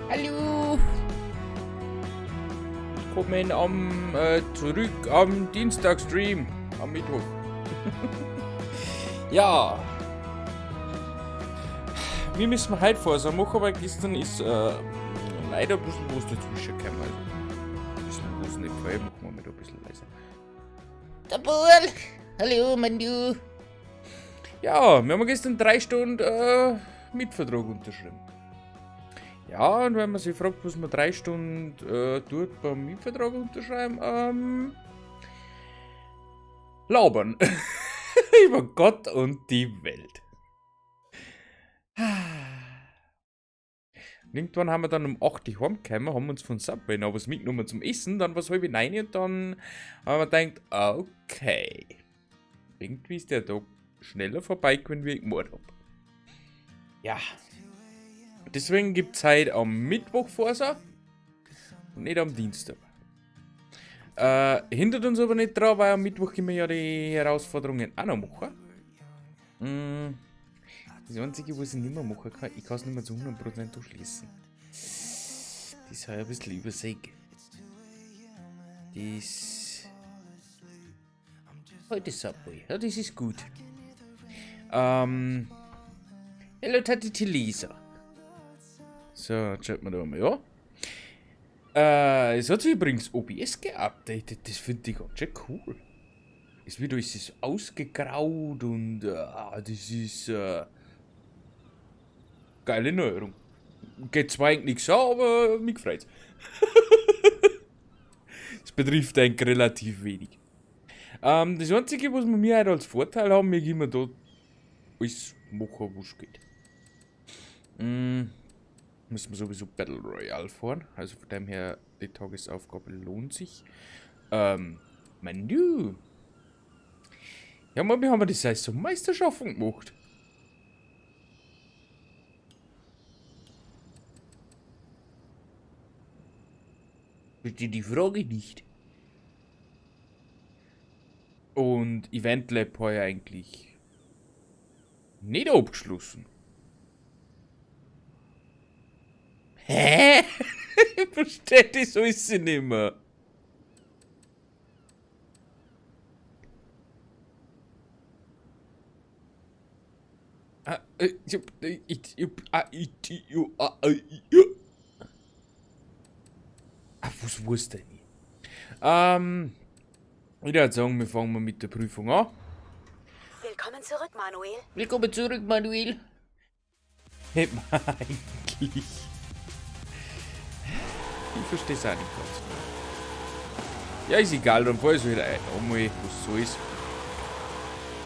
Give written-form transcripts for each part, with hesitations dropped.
Hallo. Willkommen zurück am Dienstag-Stream, am Mittwoch. Ja. Wir müssen heute Vorsagen machen, weil gestern ist leider ein bisschen was dazwischen gekommen. Also, ein bisschen was nicht gefallen, machen wir mal da ein bisschen leiser. Der Burl! Hallo, Manu! Ja, wir haben gestern 3 Stunden Mietvertrag unterschrieben. Ja, und wenn man sich fragt, was man 3 Stunden tut beim Mietvertrag unterschreiben, labern. Über Gott und die Welt. Und irgendwann haben wir dann um 8 Uhr heimgekommen, haben uns von Subway noch was mitgenommen zum Essen, dann war's halb neun und dann haben wir gedacht, okay, irgendwie ist der Tag schneller vorbei gewesen, wie ich gemacht hab. Ja. Deswegen gibt's heute am Mittwoch Forsa und nicht am Dienstag. Hindert uns aber nicht dran, weil am Mittwoch können wir ja die Herausforderungen auch noch machen. Das Einzige, was ich nicht mehr machen kann, ich kann's nicht mehr zu 100% durchschließen. Das ist halt ein bisschen übersehen. Das. Heute ist Subway. Ja, das ist gut. Hello, Tati Thelisa. So, jetzt schaut man da mal an. Es hat sich übrigens OBS geupdatet. Das finde ich ganz schön cool. Es wird alles ausgegraut und das ist geile Neuerung. Geht zwar eigentlich nichts an, aber mich freut's. Es betrifft eigentlich relativ wenig. Das Einzige, was wir mir heute als Vorteil haben, wir können da alles machen, was geht. Müssen wir sowieso Battle Royale fahren. Also von dem her, die Tagesaufgabe lohnt sich. Manu. Ja, Mann, wie haben wir die Saisonmeisterschaften gemacht? Bitte die Frage nicht. Und Event Lab habe ich eigentlich nicht abgeschlossen. Hä? Ich verstehe das alles nicht mehr. Was wusste ich nicht? Ich würde sagen, wir fangen mal mit der Prüfung an. Willkommen zurück, Manuel. Willkommen zurück, Manuel. Hätte man eigentlich. Ich verstehe es auch nicht ganz. Ja, ist egal, dann fahr ich wieder ein. Einmal, was so ist.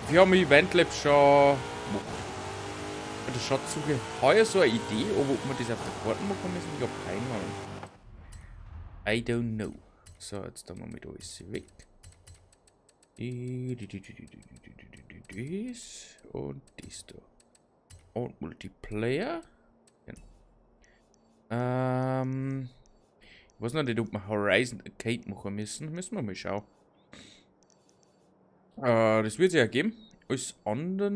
Wir haben Event Lab schon gemacht. Bei der Schatzsuche habe ich ja so eine Idee, aber ob man das auf der Karte machen müssen, ich hab keine Ahnung. I don't know. So, jetzt tun wir mit alles weg. Das und das da. Und Multiplayer. Genau. Ich weiß noch nicht, ob wir Horizon Arcade machen müssen. Müssen wir mal schauen. Das wird sich ergeben. Alles andere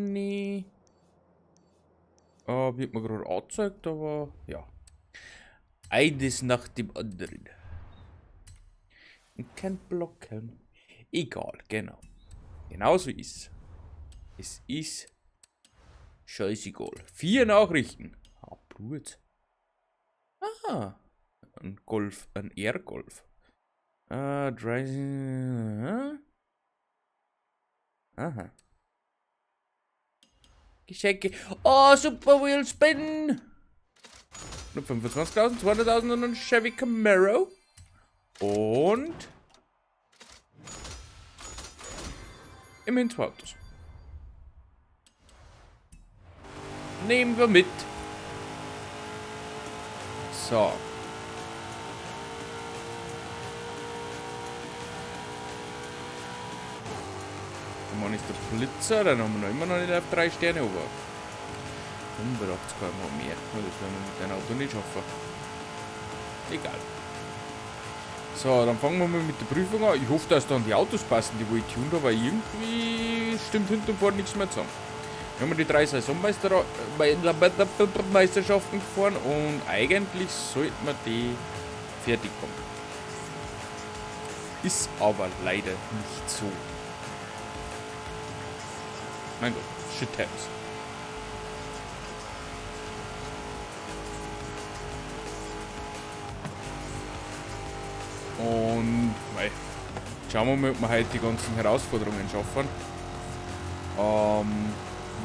wird mir gerade angezeigt, aber ja. Eines nach dem anderen. Und kein Blocken. Egal, genau. Genauso ist es. Es ist scheißegal. 4 Nachrichten. Ah, Blut. Aha. Ein Golf, ein Air-Golf. Drei, aha. Geschenke. Oh, Super Wheel Spin. Nur 25.000, 200.000 und ein Chevy Camaro. Und immerhin 2 Autos. Nehmen wir mit. So. Da ist der Blitzer, den haben wir noch immer noch nicht auf 3 Sterne, aber 180 km/h mehr. Das werden wir mit dem Auto nicht schaffen. Egal. So, dann fangen wir mal mit der Prüfung an. Ich hoffe, dass dann die Autos passen, die wo ich tuned habe, weil irgendwie stimmt hinten und vorne nichts mehr zusammen. Wir haben die drei Saisonmeisterschaften gefahren und eigentlich sollte man die fertig kommen. Ist aber leider nicht so. Mein Gott, shit happens. Und mei, schauen wir mal, ob wir heute die ganzen Herausforderungen schaffen.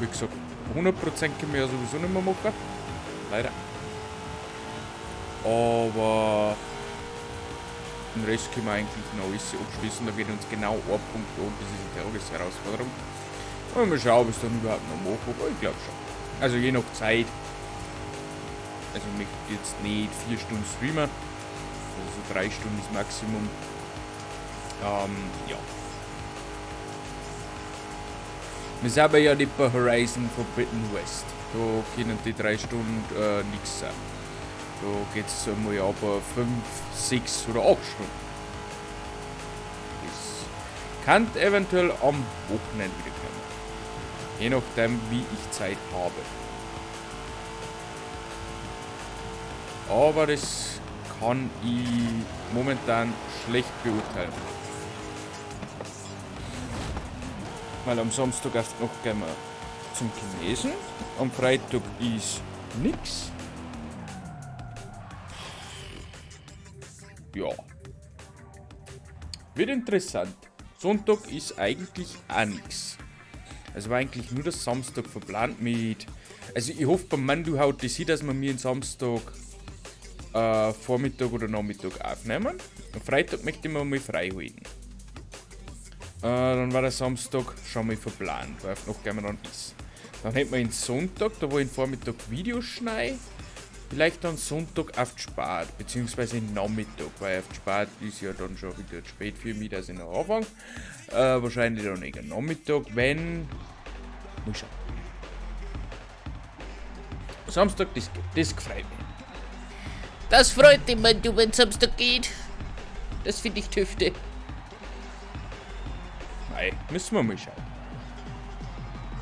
Wie gesagt, 100% können wir ja sowieso nicht mehr machen. Leider. Aber den Rest können wir eigentlich noch alles abschließen. Da geht uns genau ein Punkt an, das ist die Tagesherausforderung. Und mal schauen, ob ich es dann überhaupt noch mache, aber ich glaube schon. Also je nach Zeit. Also ich möchte jetzt nicht 4 Stunden streamen. Also so 3 Stunden ist Maximum. Ja. Wir sind aber ja nicht bei Horizon Forbidden West. Da können die 3 Stunden nichts sein. Da geht's einmal aber 5, 6 oder 8 Stunden. Das kann eventuell am Wochenende wieder kommen. Je nachdem, wie ich Zeit habe. Aber das kann ich momentan schlecht beurteilen. Weil am Samstag erst noch gehen wir zum Chinesen. Am Freitag ist nix. Ja. Wird interessant. Sonntag ist eigentlich auch nix. Also war eigentlich nur der Samstag verplant mit... Also ich hoffe, beim Mandu haut das hin, dass wir mir den Samstag Vormittag oder Nachmittag aufnehmen. Am Freitag möchte ich mir mal frei halten. Dann war der Samstag schon mal verplant, weil noch gerne dann ist. Dann hätten wir den Sonntag, da wo ich den Vormittag Videos schneide. Vielleicht dann Sonntag auf die Spät, beziehungsweise Nachmittag, weil auf die Spät ist ja dann schon wieder zu spät für mich, dass ich noch anfange. Wahrscheinlich dann eher Nachmittag, wenn... Mal schauen. Samstag, das gefreut mich. Das freut dich, Mann, du, wenn Samstag geht. Das finde ich tüfte. Nein, müssen wir mal schauen.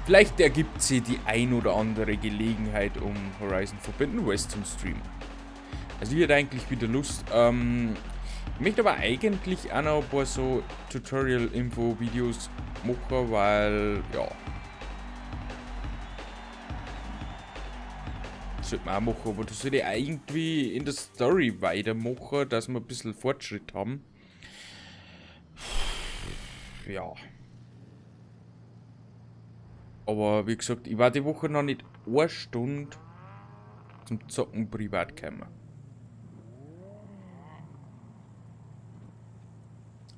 Vielleicht ergibt sich die ein oder andere Gelegenheit, um Horizon Forbidden West zum Streamen. Also ich hätte eigentlich wieder Lust. Ich möchte aber eigentlich auch noch ein paar so Tutorial-Info-Videos machen, weil, ja. Das sollte man auch machen, aber das sollte ich irgendwie in der Story weitermachen, dass wir ein bisschen Fortschritt haben. Ja. Aber wie gesagt, ich war die Woche noch nicht eine Stunde zum Zocken privat gekommen.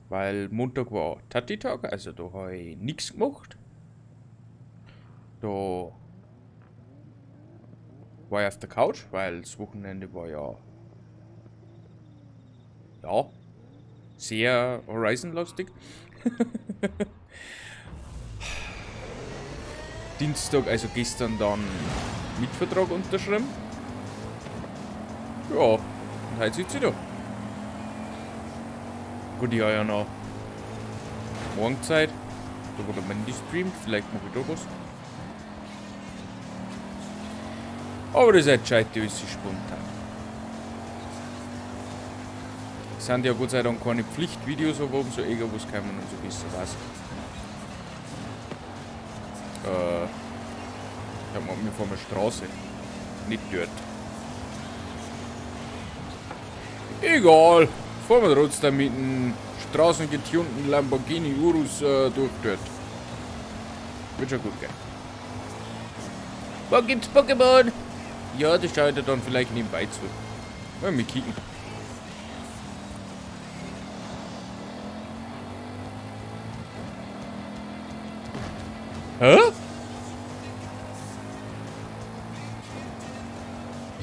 Weil Montag war Tati-Tag, also da hab ich nix gemacht. Da war ich auf der Couch, weil das Wochenende war ja, ja, sehr Horizon-lastig. Dienstag, also gestern dann Mietvertrag unterschrieben. Ja, und heute sitze ich da. Gut, ich habe ja noch Morgenzeit. Da wurde mein Handy streamt, vielleicht mache ich da was. Aber das entscheidet ich alles spontan. Es sind ja Gott sei Dank keine Pflichtvideos, aber umso eher was kann man umso besser was. Ich hab mir vor der Straße. Nicht dort. Egal. Fahren wir trotzdem mit dem straßengetunten Lamborghini Urus durch dort. Wird schon gut gehen. Wo gibt's Pokémon? Ja, das schaue ich dir dann vielleicht nebenbei zu. Mal kicken. Hä?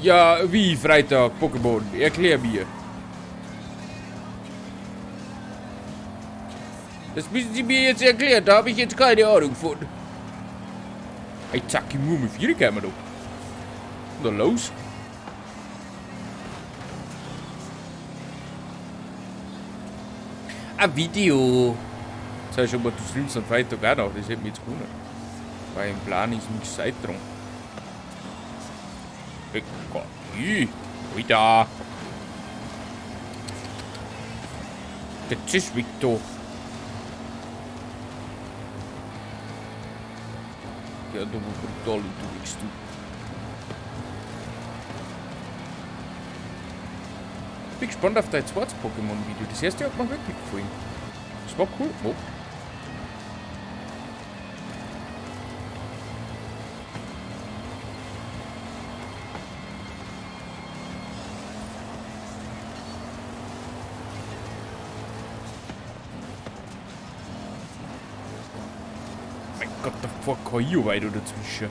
Ja, wie Freitag, Pokémon? Erklär mir. Das müssen Sie mir jetzt erklären, da habe ich jetzt keine Ahnung von. Ey, zack, ich muss mit 4 kommen, du. Na los. Ein Video. Sag ich schon mal, du streamst am Freitag auch noch, das hätte mich jetzt gewundert. Weil im Plan ist nichts Zeit dran. Wieder. Das ist Victor. Ja, du brutal unterwegs, du. Bin gespannt auf dein zweites Pokémon-Video. Das erste hat mir wirklich gefallen. Das war cool. Oh. Mein Gott, da fährt KI weiter dazwischen.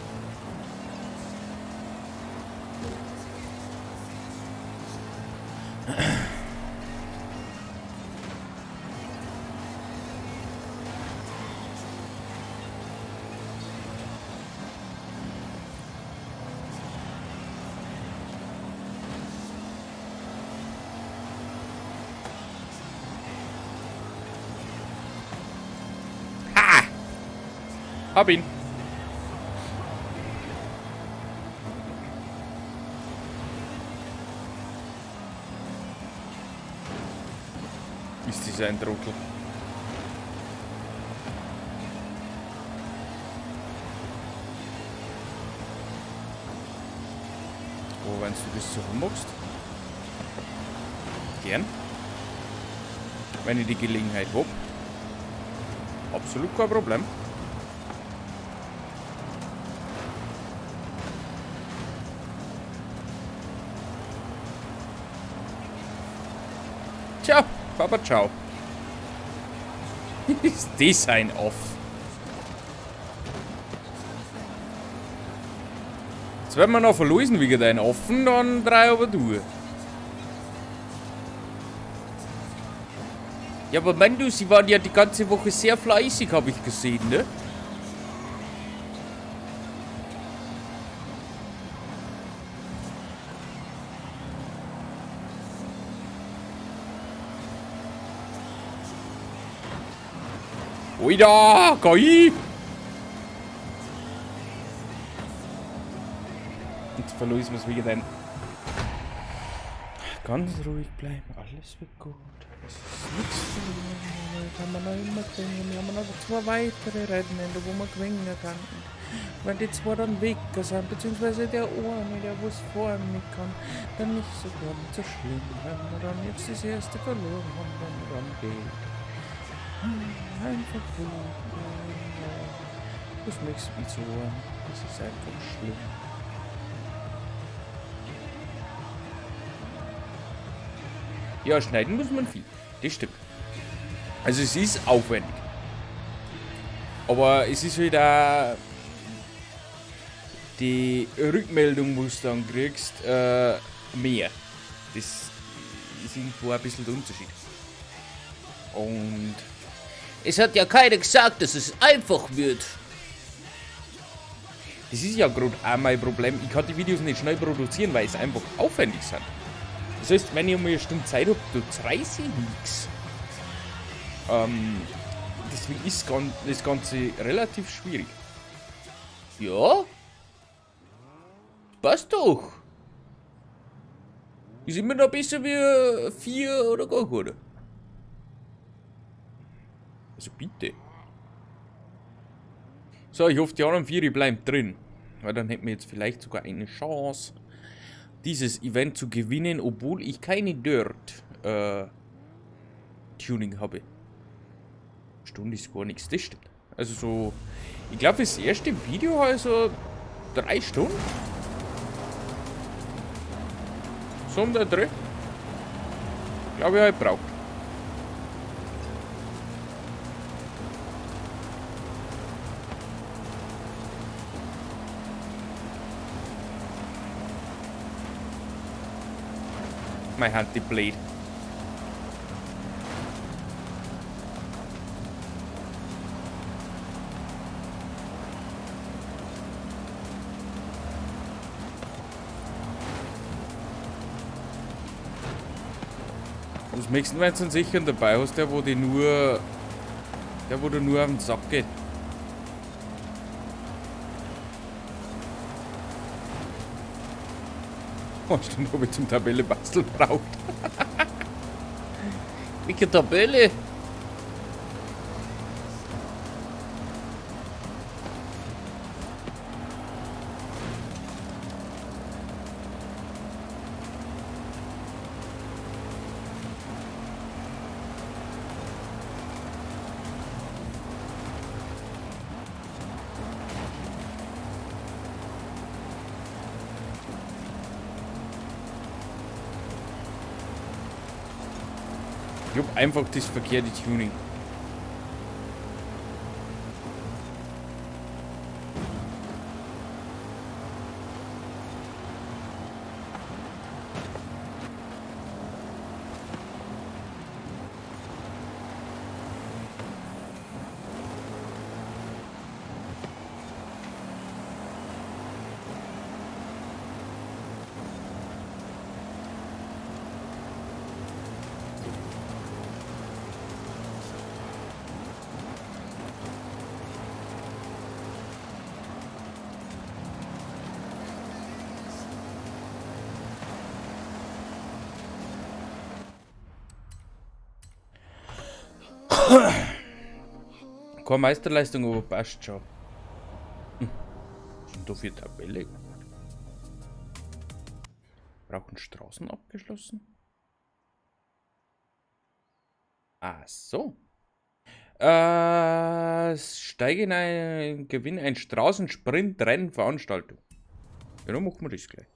Ha! Hab ihn. Ist dieser ein Trottel? Oh, wenn du das so magst. Gern. Wenn ich die Gelegenheit hab. Absolut kein Problem. Tja, Papa, ciao. Ist das ein Off? Jetzt werden wir noch verlosen wegen deinen Offen, dann drei aber du. Ja, aber Mann, du, sie waren ja die ganze Woche sehr fleißig, habe ich gesehen, ne? Oida, KI! Jetzt verlösen wir es wieder dein. Ganz ruhig bleiben, alles wird gut. Es ist nichts verloren, kann man noch immer gewinnen. Wir haben noch zwei weitere Rennen, wo man gewinnen kann. Und wenn die zwei dann weg sind, beziehungsweise der eine, der was vor mir kann, dann nicht so ganz so schlimm, wenn wir dann jetzt das erste verloren haben, dann geht. Einfach ruhig bleiben. Das möchtest du so. Das ist einfach schlimm. Ja, schneiden muss man viel. Das stimmt. Also es ist aufwendig. Aber es ist wieder die Rückmeldung, die du dann kriegst, mehr. Das ist irgendwo ein bisschen der Unterschied. Und Es hat ja keiner gesagt, dass es einfach wird. das ist ja gerade auch mein Problem. Ich kann die Videos nicht schnell produzieren, weil es einfach aufwendig sind. Das heißt, wenn ich einmal eine Stunde Zeit habe, da reiß ich nichts. Deswegen ist das Ganze relativ schwierig. Ja? Passt doch. Ist immer noch besser wie 4 oder gar keine. Also bitte. So, ich hoffe, die anderen 4 bleiben drin. Weil dann hätten wir jetzt vielleicht sogar eine Chance, dieses Event zu gewinnen, obwohl ich keine Dirt Tuning habe. Stunde ist gar nichts, das stimmt. Also so, ich glaube, das erste Video war so 3 Stunden. So um den Dreh. Glaube ich, habe ich braucht. Meine Hand, die blöd. Das nächste, wenn du einen sicheren dabei hast, der wo die nur, der wo du nur auf den Sack geht. Eine Stunde habe ich zum Tabelle basteln braucht. Welche Tabelle? Ich hab einfach das verkehrte Tuning. Keine Meisterleistung, aber passt schon. Und da für Tabelle. Brauchen Straßen abgeschlossen? Ach so. Steige in ein, gewinne ein Straßensprint-Rennveranstaltung. Ja, dann machen wir das gleich.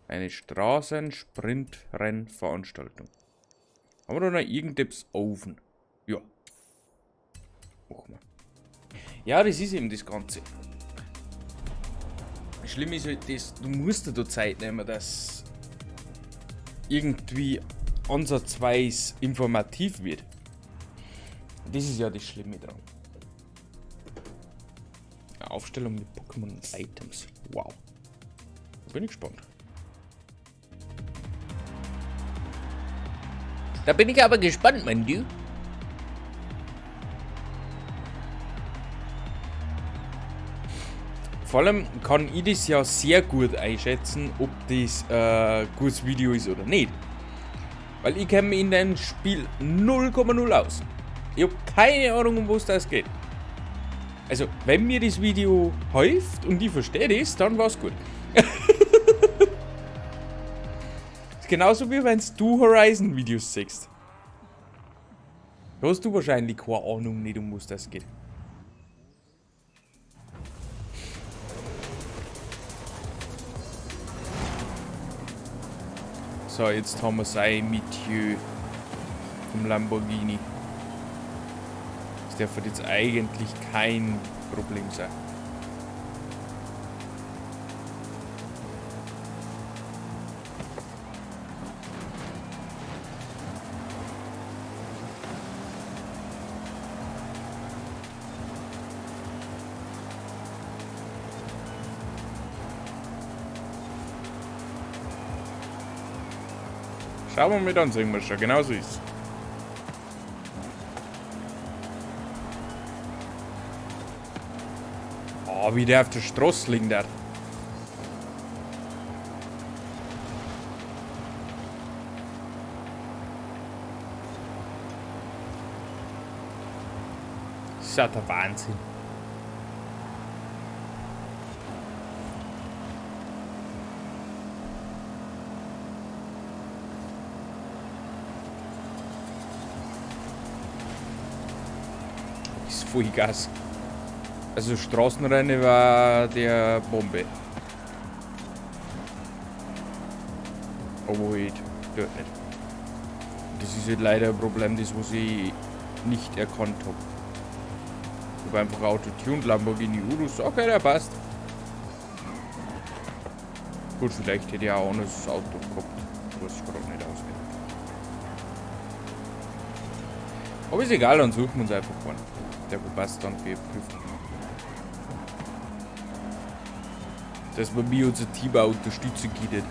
Eine Straßensprint-Rennveranstaltung. Haben wir da noch irgendetwas offen? Ja. Machen wir. Ja, das ist eben das Ganze. Schlimm ist halt das, du musst dir da Zeit nehmen, dass irgendwie ansatzweise informativ wird. Das ist ja das Schlimme dran. Aufstellung mit Pokémon und Items. Wow. Da bin ich gespannt. Da bin ich aber gespannt, mein Du. Vor allem kann ich das ja sehr gut einschätzen, ob das ein gutes Video ist oder nicht. Weil ich kenne mich in dem Spiel 0,0 aus. Ich hab keine Ahnung, um was das geht. Also, wenn mir das Video hilft und ich verstehe das, dann war's gut. Ist genauso wie wenn du Horizon Videos siehst. Da hast du wahrscheinlich keine Ahnung nicht, um was das geht. So, jetzt haben wir sein Metier vom Lamborghini. Das darf jetzt eigentlich kein Problem sein. Schauen wir mal, dann sehen wir schon. Genau so ist. Oh, wie der auf der Straße liegt, der. Das ist ja der Wahnsinn. Ist Vollgas. Also Straßenrennen war der Bombe. Aber halt dort nicht. Das ist halt leider ein Problem, das was ich nicht erkannt hab. Ich hab einfach Autotuned Lamborghini Urus. Okay, der passt. Gut, vielleicht hätte ich auch ein anderes Auto gehabt, was ich gerade nicht auskennt. Aber ist egal, dann suchen wir uns einfach einen. Der wo passt dann für die Prüfung. Dass wir mir unser Team auch unterstützen können.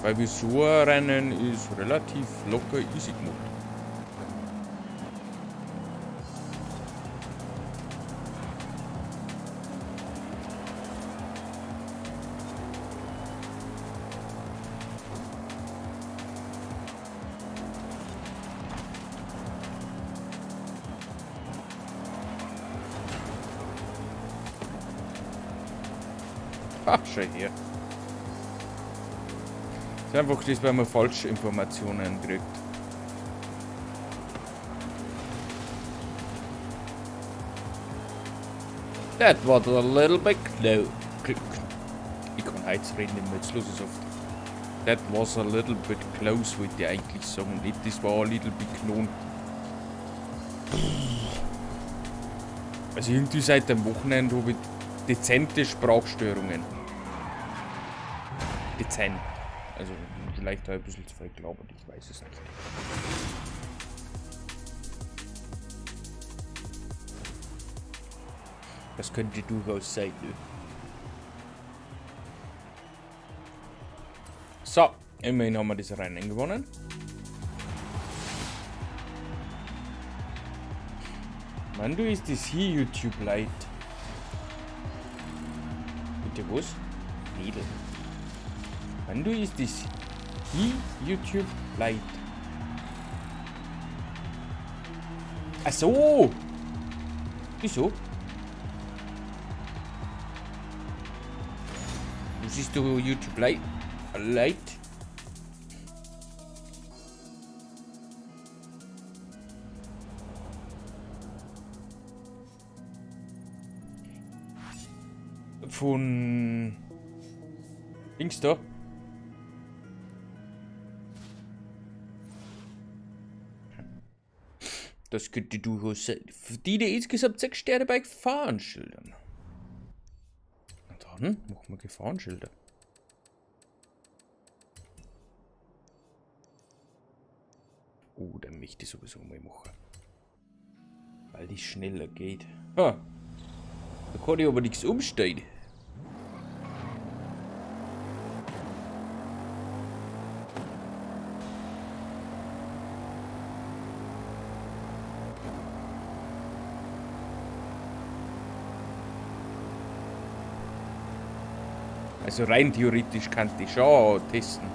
Weil wir so ein Rennen ist relativ locker easy gemacht. Ach, schau her. Das ist einfach das, weil man falsche Informationen kriegt. That was a little bit close. Ich kann heute reden, nicht mehr. Jetzt los ist oft. That was a little bit close, wollte ich eigentlich sagen. Nicht, das war a little bit known. Also irgendwie seit dem Wochenende habe ich dezente Sprachstörungen. Dezent. Also vielleicht habe ich ein bisschen zu viel gelabert, ich weiß es nicht. Das könnte durchaus sein, ne? So, immerhin haben wir das Rennen gewonnen. Mann, du ist das hier YouTube Lite. Bitte was? Mädel. Mann, du ist das hier YouTube Lite. Ach so! Wieso? Was ist du YouTube Lite? Lite? Von Dings da. Das könnte durchaus sein. Verdiene insgesamt 6 Sterne bei Gefahrenschildern. Na dann machen wir Gefahrenschilder. Oh, dann möchte ich sowieso mal machen. Weil die schneller geht. Ha. Da kann ich aber nichts umstellen. Also rein theoretisch kann ich schon testen.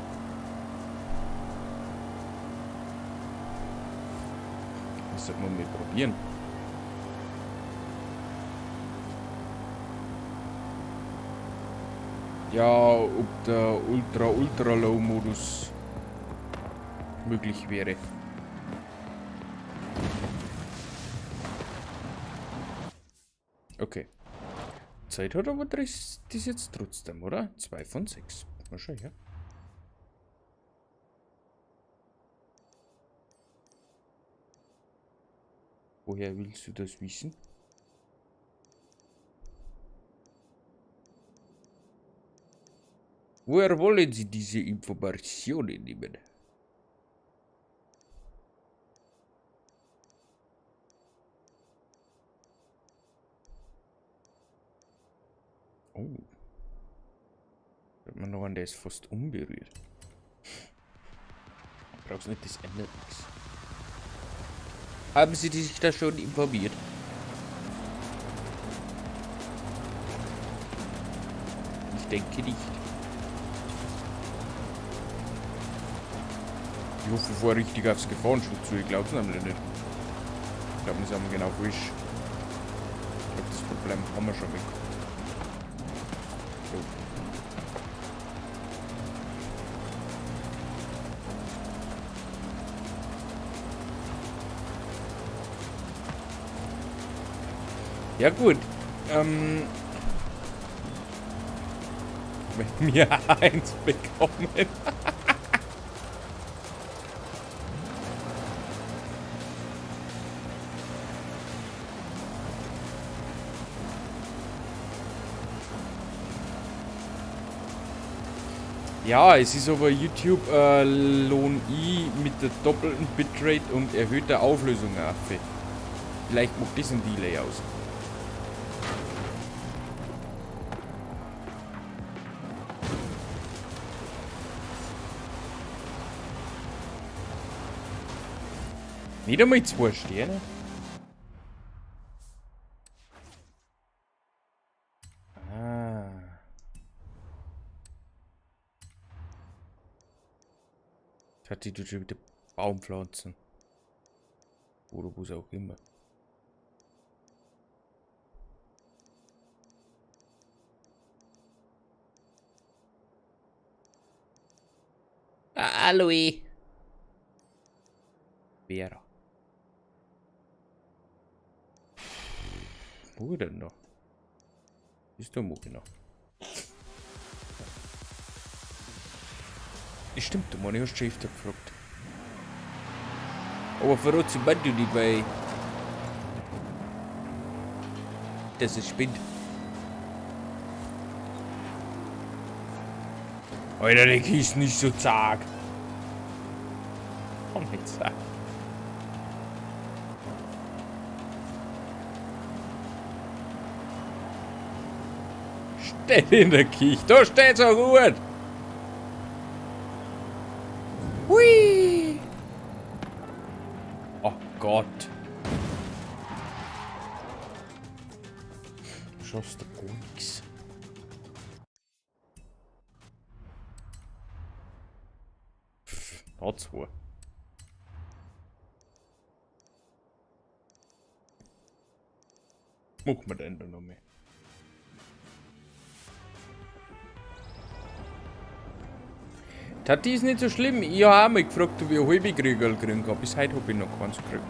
Das sollte man mal probieren. Ja, ob der Ultra Ultra Low Modus möglich wäre. Okay. Zeit hat aber das jetzt trotzdem, oder? 2 von 6. Mal schau her. Woher willst du das wissen? Woher wollen Sie diese Informationen nehmen? Oh. Hört man noch an, der ist fast unberührt. Brauchst nicht, das ändert nichts. Haben Sie sich da schon informiert? Ich denke nicht. Ich hoffe, ich fahre richtig aufs Gefahrenschild zu. Ich glaub's nämlich nicht. Ich glaube, wir sind genau falsch. Ich glaube, das Problem haben wir schon mal gehabt. So. Ja gut. Wenn wir eins bekommen. Ja, es ist aber YouTube lohn ich mit der doppelten Bitrate und erhöhter Auflösung auf. Vielleicht macht das einen Delay aus. Nicht einmal 2 Sterne. Ah. Jetzt hat die schon wieder Baumpflanzen. Oder was auch immer. Aloe. Vera. Wo denn noch? Ist der Mucke noch? Stimmt, du Mann, ich hast schon öfter gefragt. Aber verrat sie du nicht, weil das ist spinnt. Alter, die Kiste nicht so zag. Oh, nicht zag. Steht in der Kirche. Da steht's auch gut. Hui. Oh Gott. Schaffst du gar nichts. Noch zwei. Machen wir denn da noch mehr? Tati ist nicht so schlimm. Ich habe auch mal gefragt, ob ich eine halbe Krügerl kriegen kann. Bis heute habe ich noch keins gekriegt.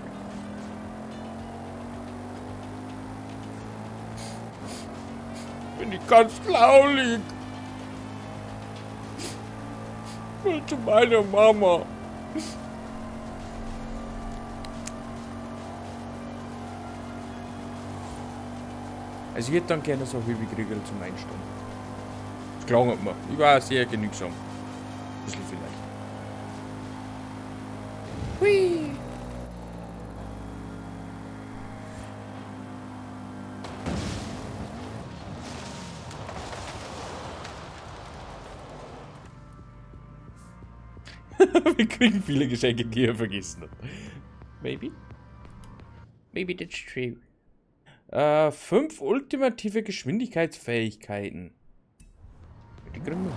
Bin ich ganz traurig. Will zu meiner Mama. Also ich hätte dann gerne so eine halbe Krügerl zum Einstellen. Das klang mir. Ich war sehr genügsam. Ein bisschen vielleicht. Hui. Wir kriegen viele Geschenke, die er vergessen hat. Maybe? Maybe that's true. 5 ultimative Geschwindigkeitsfähigkeiten. Die kriegen wir.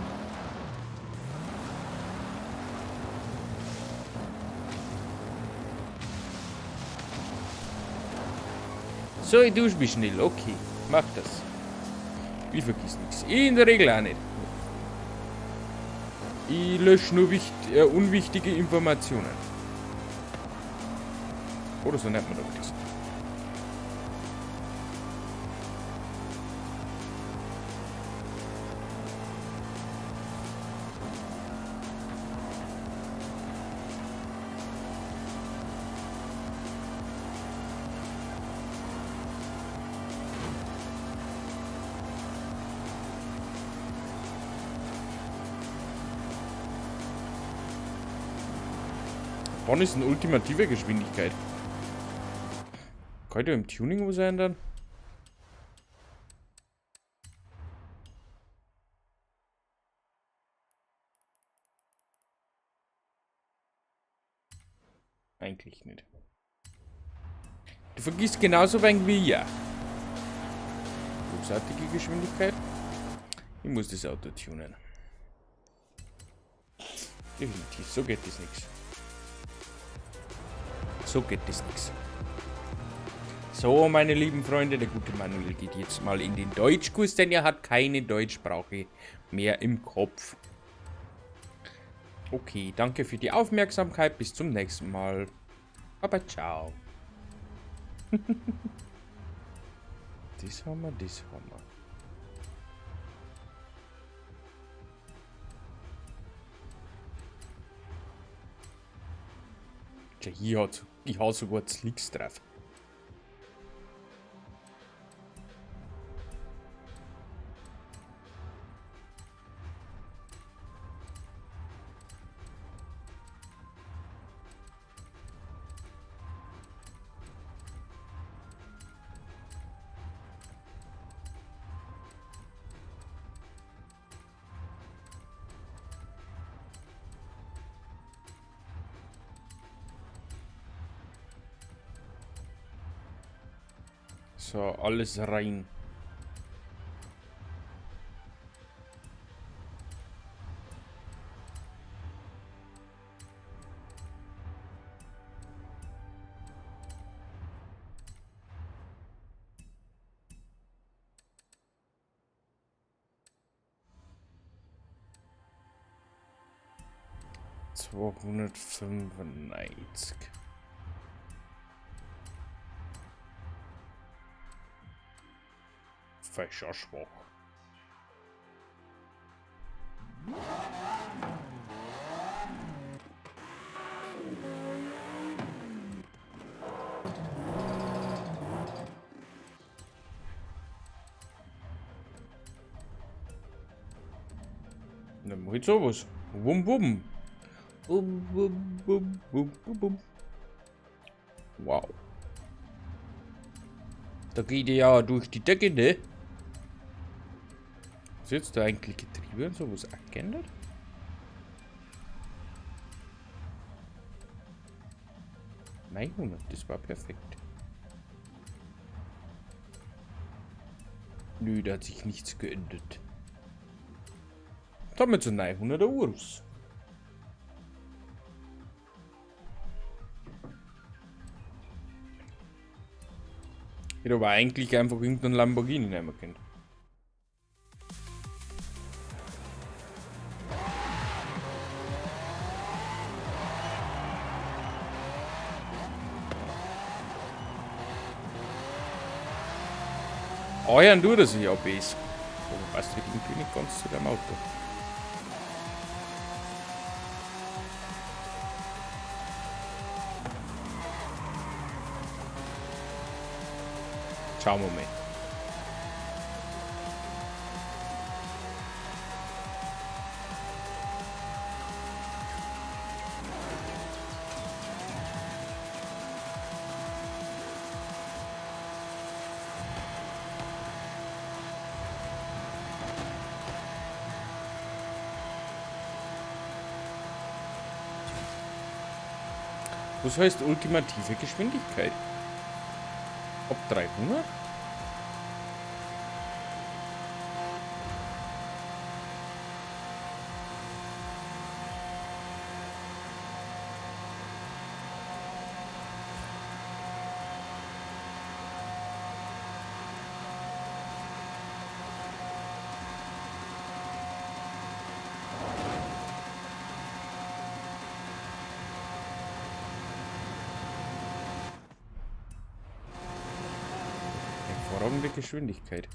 So, ich dusche mich schnell. Okay, mach das. Ich vergiss nichts. In der Regel auch nicht. Ich lösche nur unwichtige Informationen. Oder so nennt man doch das. Wann ist eine ultimative Geschwindigkeit? Kann ich da im Tuning was ändern? Eigentlich nicht. Du vergisst genauso wenig wie ich. Großartige Geschwindigkeit. Ich muss das Auto tunen. Definitiv, so geht das nix. So geht das nix. So, meine lieben Freunde, der gute Manuel geht jetzt mal in den Deutschkurs, denn er hat keine Deutschsprache mehr im Kopf. Okay, danke für die Aufmerksamkeit. Bis zum nächsten Mal. Aber ciao. Das haben wir, das haben wir. Tja, hier hat, ich hau sogar Slicks drauf. So, alles rein. 295. Schon schwach. Dann mach ich sowas. Wum wum. Wum wum wum wum wum wum. Wow. Da geht ja durch die Decke, ne? Ist jetzt da eigentlich Getriebe und sowas auch geändert? 900, das war perfekt. Nö, da hat sich nichts geändert. Damit so 900 Urus. Ich hätte aber eigentlich einfach irgendeinen Lamborghini nehmen können. Euren tut er sich ja besser. Aber passt halt irgendwie nicht ganz zu dem Auto. Schauen wir mal. Was heißt ultimative Geschwindigkeit? Ab 300? Hervorragende Geschwindigkeit.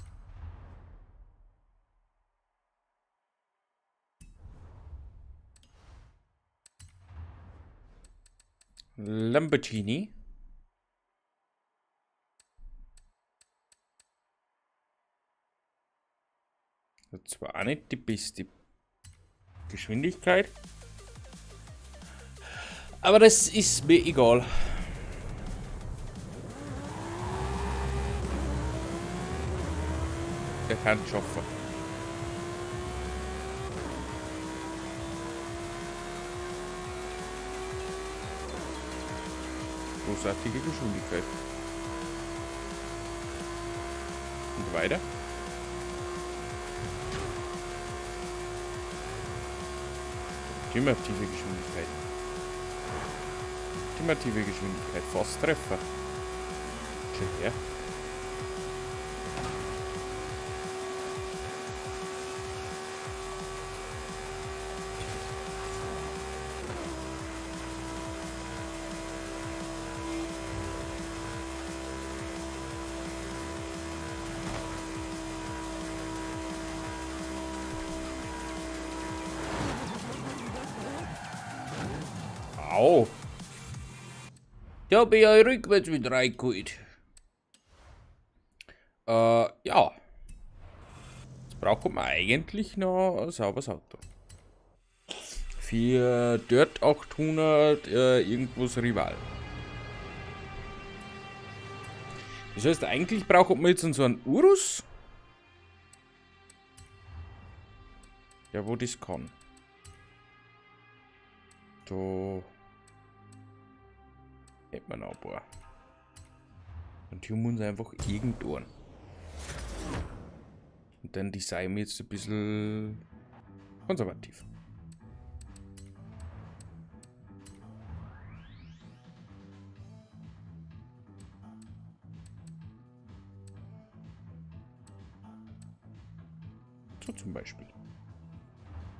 Lamborghini. Das zwar auch nicht die beste Geschwindigkeit, aber das ist mir egal. Der kann es schaffen. Großartige Geschwindigkeit. Und weiter. Ultimative Geschwindigkeit. Ultimative Geschwindigkeit. Fast Treffer. Schon her. Au. Da hab ich ja rückwärts wieder reingeholt. Ja. Jetzt braucht man eigentlich noch ein sauberes Auto. Für Dirt 800, irgendwas Rival. Das heißt, eigentlich braucht man jetzt so einen Urus. Ja, wo das kann. Da hätten wir noch ein paar. Und hier muss einfach irgendwann. Und dann design wir jetzt ein bisschen konservativ. So zum Beispiel.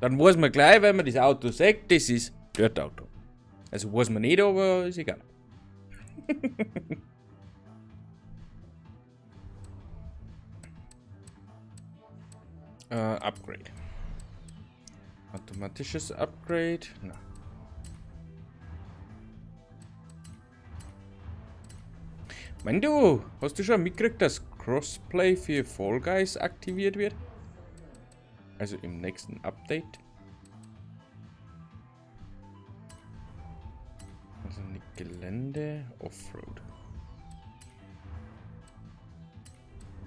Dann weiß man gleich, wenn man das Auto sieht, das ist Dirt Auto. Also weiß man nicht, aber ist egal. Upgrade. Automatisches Upgrade. Na. Mein du, hast du schon mitgekriegt, dass Crossplay für Fall Guys aktiviert wird? Also im nächsten Update. Also nicht Gelände, Offroad.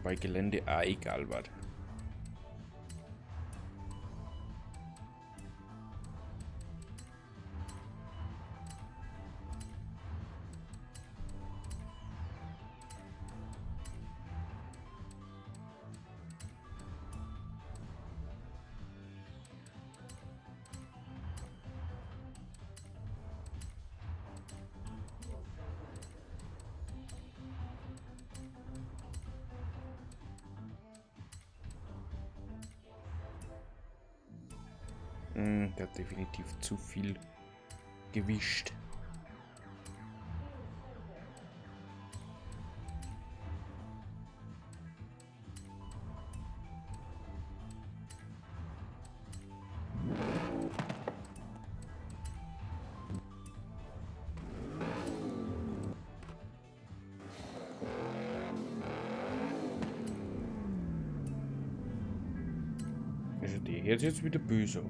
Bei Gelände auch egal was. Der hat definitiv zu viel gewischt. Also der hier ist jetzt wieder böse.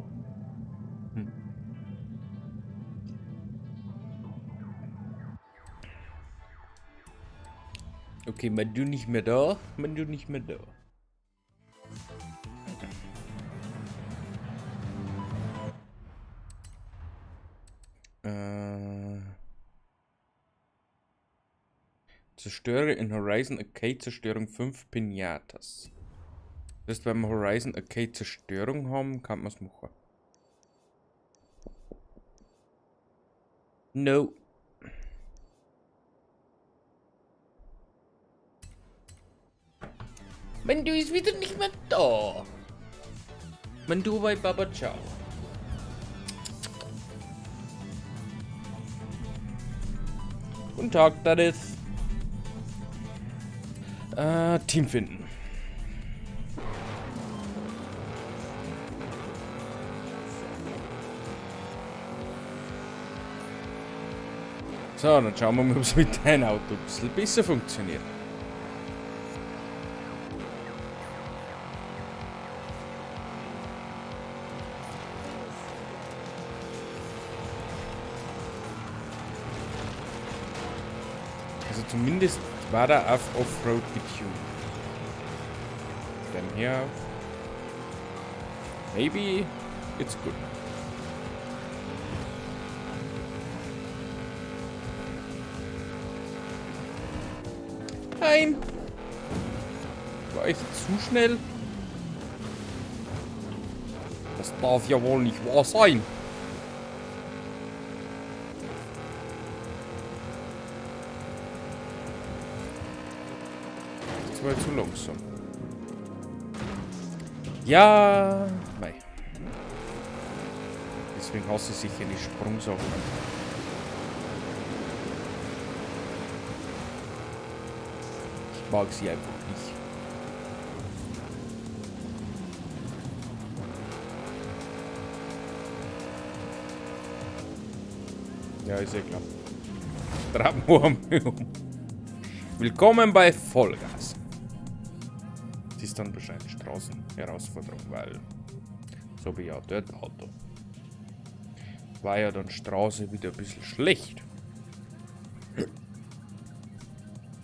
Okay, wenn du nicht mehr da, wenn du nicht mehr da. Zerstöre in Horizon Arcade Zerstörung 5 Pinatas. Das heißt, wenn wir Horizon Arcade Zerstörung haben, kann man's machen. No. Mandu ist wieder nicht mehr da. Mandu bei Baba Ciao. Guten Tag, Dadis. Team finden. So, dann schauen wir mal, ob's mit deinem Auto ein bisschen besser funktioniert. Also zumindest war er auf Offroad getuned. Dann hier. Maybe it's good. Nein! War ich zu schnell? Das darf ja wohl nicht wahr sein. Das war zu langsam. Ja, mei. Deswegen hasse ich sicher die Sprungsachen. Ich mag sie einfach nicht. Ja, ist ja klar. Trappen um. Willkommen bei Vollgas. Das ist dann wahrscheinlich Straßenherausforderung, weil so wie ja dort Auto. War ja dann Straße wieder ein bisschen schlecht.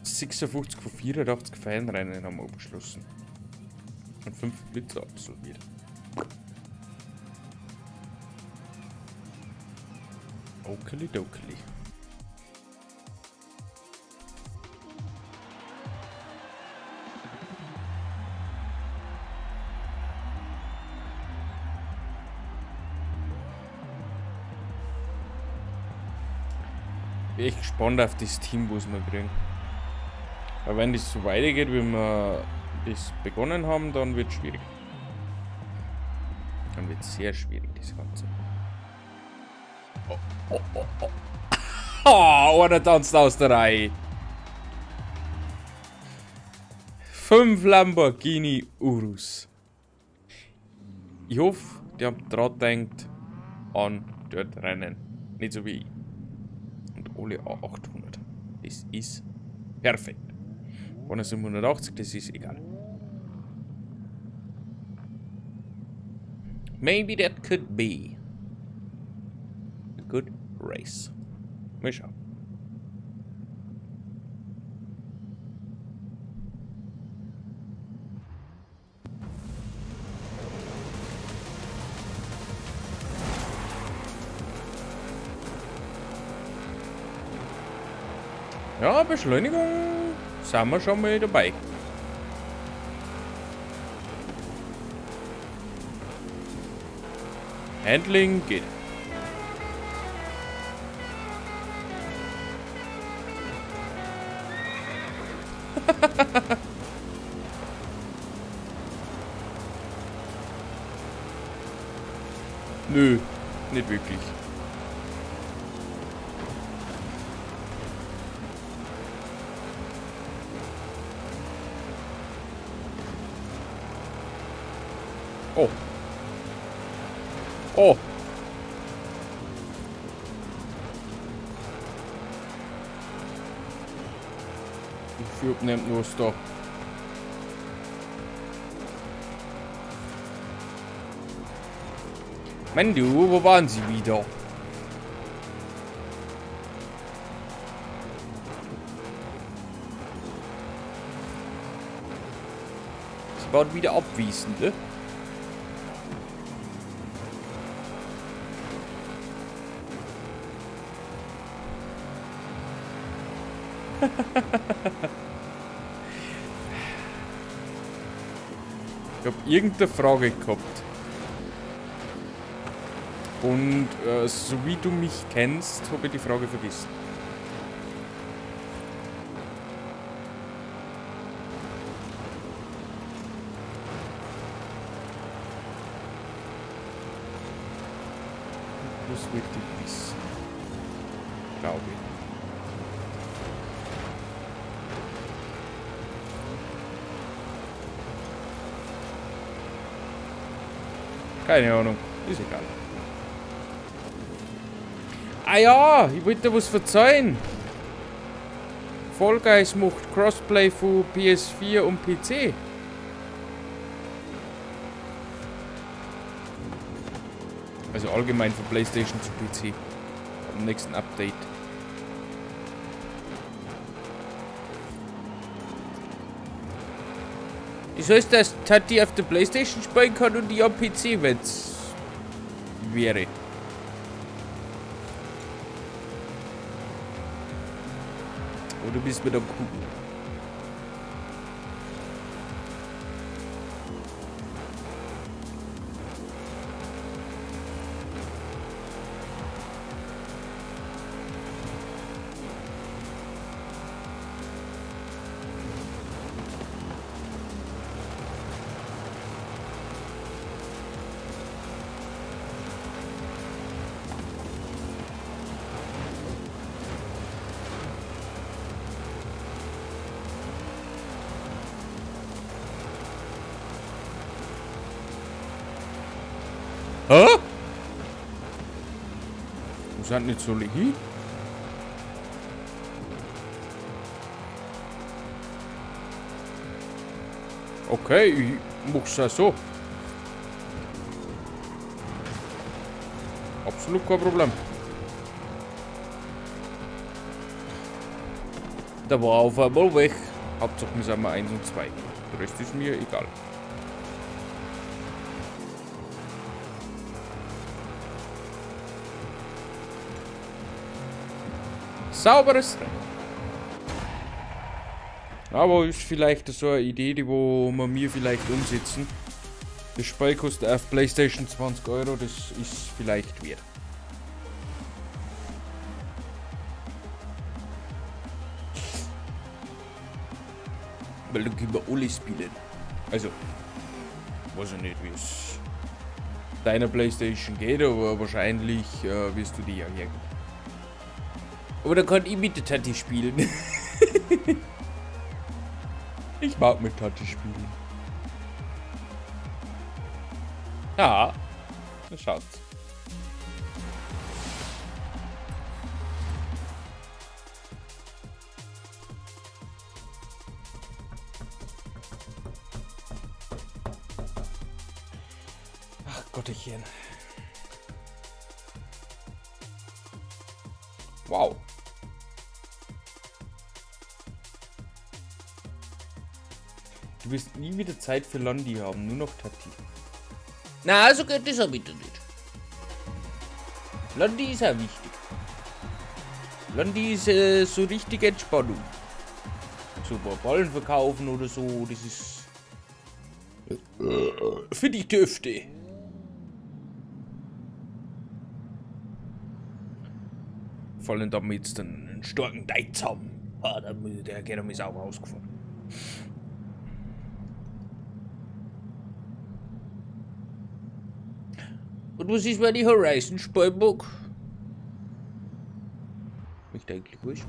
56 von 84 Fernrennen haben wir abgeschlossen. Und 5 Blitze absolviert. Okeli-dokeli. Bin echt gespannt auf das Team, was wir kriegen. Aber wenn das so weitergeht, wie wir das begonnen haben, dann wird's schwierig. Dann wird's sehr schwierig, das Ganze. Oh, oh, oh, oh. Oh, einer tanzt aus der Reihe. 5 Lamborghini Urus. Ich hoffe, die haben dran gedacht an dort rennen. Nicht so wie ich. Und alle A800. Das ist perfekt. 780, das ist egal. Maybe that could be a good race. Mal schauen. Ja, Beschleunigung sind wir schon mal dabei. Handling geht. Nö, nicht wirklich. Oh. Oh. Ich hab nicht was da. Mann, du, wo waren sie wieder? Sie waren wieder abwesend, ne? Ich hab irgendeine Frage gehabt. Und so wie du mich kennst, hab ich die Frage vergessen. Das wollte ich wissen. Glaube ich. Keine Ahnung, ist egal. Ah ja, ich wollte dir was verzeihen. Fall Guys macht Crossplay von PS4 und PC. Also allgemein von PlayStation zu PC. Am nächsten Update. Das heißt, dass Tati auf der PlayStation spielen kann und ich am PC, wenn's wäre. Oder bist du mit am Gucken? Hä? Wo sind denn jetzt alle hin? Okay, ich mach's auch so. Absolut kein Problem. Da war auf einmal weg. Hauptsache wir sind mal 1 und 2. Der Rest ist mir egal. Sauberes Rennen. Aber ist vielleicht so eine Idee, die wo wir mir vielleicht umsetzen. Das Spiel kostet auf PlayStation 20 Euro, das ist vielleicht wert. Weil dann können wir alle spielen. Also, weiß ich nicht, wie es Deiner Playstation geht, aber wahrscheinlich wirst du die ja hergeben. Aber da kann ich mit der Tati spielen. Ich mag mit Tati spielen. Ja, das schaut's. Ach Gottchen. Wow. Du wirst nie wieder Zeit für Londi haben, nur noch Tati. Na, so geht das auch wieder nicht. Londi ist auch wichtig. Londi ist so richtig Entspannung. So ein paar Ballen verkaufen oder so, das ist finde ich dürfte. Vor allem, da wir jetzt einen starken Deiz haben. Ah, da muss der geht mir sauber ausgefahren. Und was ist, wenn ich Horizon spielen mag? Möchte eigentlich wurscht.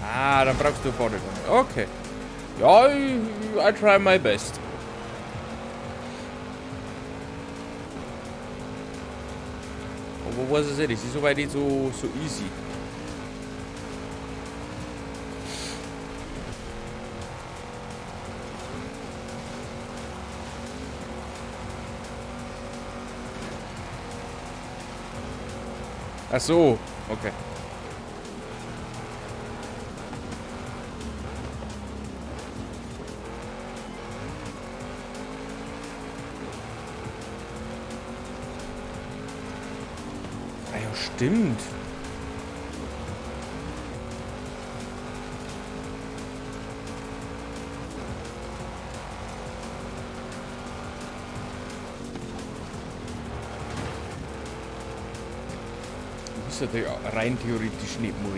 Ah, dann brauchst du Badewanne. Okay. Ja, I try my best. Aber was ist es? Das ist soweit nicht so easy. Ach so, okay. Ah ja, stimmt. Du bist ja rein theoretisch nicht mal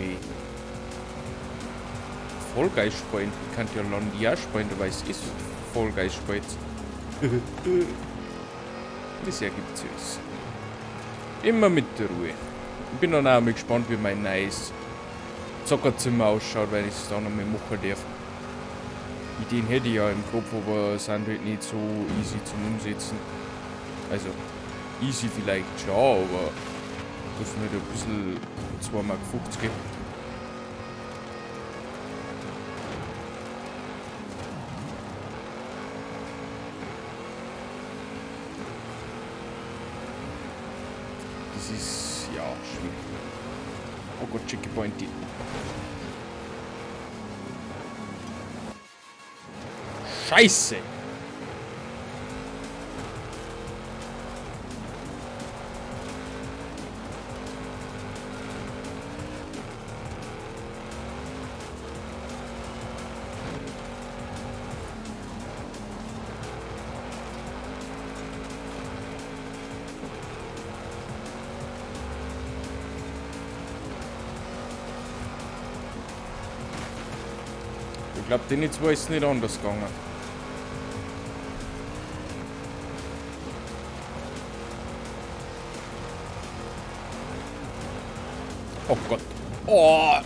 Fall Guys spielen. Ich kann ja Londi auch spielen, du weißt, ist Fall Guys spielt. Das ergibt sich. Immer mit der Ruhe. Ich bin dann auch mal gespannt, wie mein neues Zockerzimmer ausschaut, weil ich es da noch mal machen darf. Ideen hätte ich ja im Kopf, aber sind halt nicht so easy zum Umsetzen. Also, easy vielleicht schon, aber muss man halt ein bisschen 2,50 Mark geben. Das ist, ja, schwierig. Oh Gott, Checkpoint. Scheiße! Ich glaub, den zwei ist nicht anders gegangen. Oh Gott. Oh!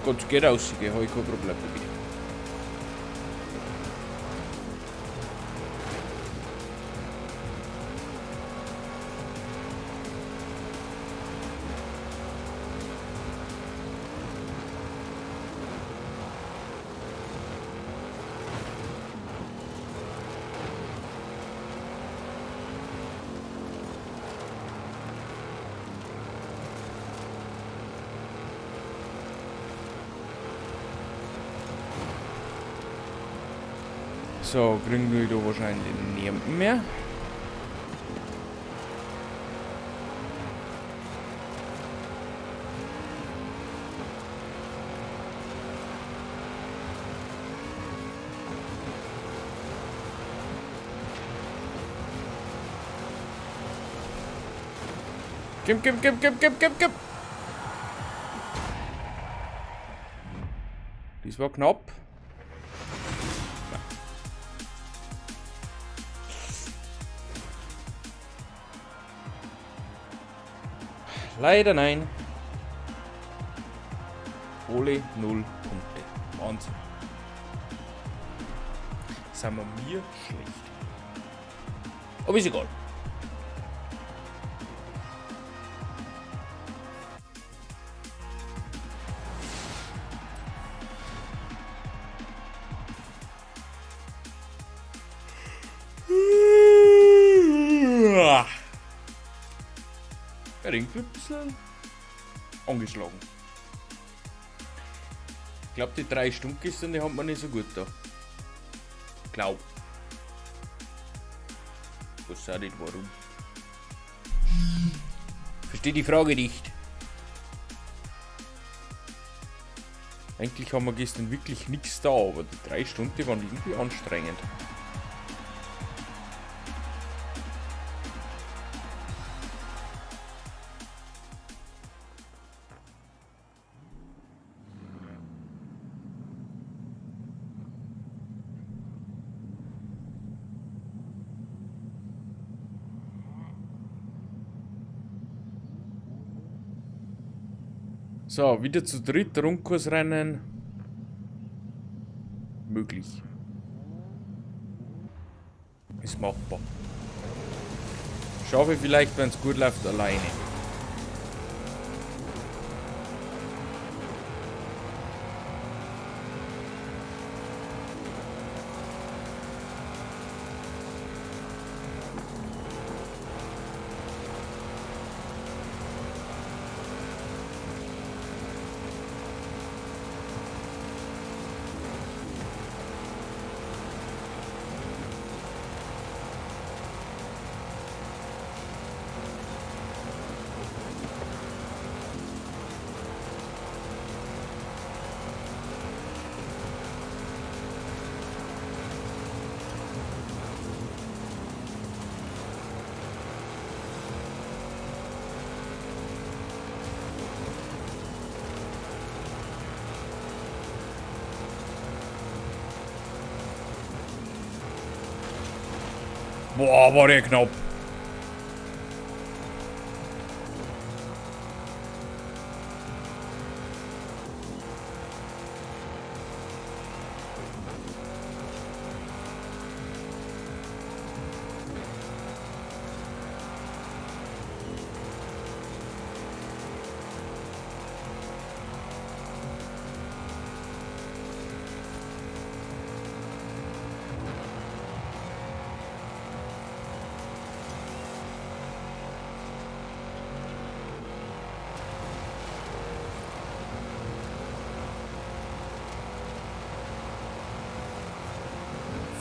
Gott, geht aus, ich hab kein Problem damit. So, kriegen wir da wahrscheinlich niemanden mehr. Komm, komm, komm, komm, komm, komm, komm. Das war knapp. Leider nein. Ole 0 Punkte. Wahnsinn. Sind wir mir schlecht. Aber ist egal. Ja, irgendwie ein bisschen angeschlagen. Ich glaube, die 3 Stunden gestern, die haben wir nicht so gut da. Glaub. Ich weiß auch nicht warum. Verstehe die Frage nicht. Eigentlich haben wir gestern wirklich nichts da, aber die 3 Stunden, die waren irgendwie anstrengend. So, wieder zu dritt Rundkursrennen. Möglich. Ist machbar. Schaffe ich vielleicht, wenn's gut läuft, alleine. Boah, war der knapp.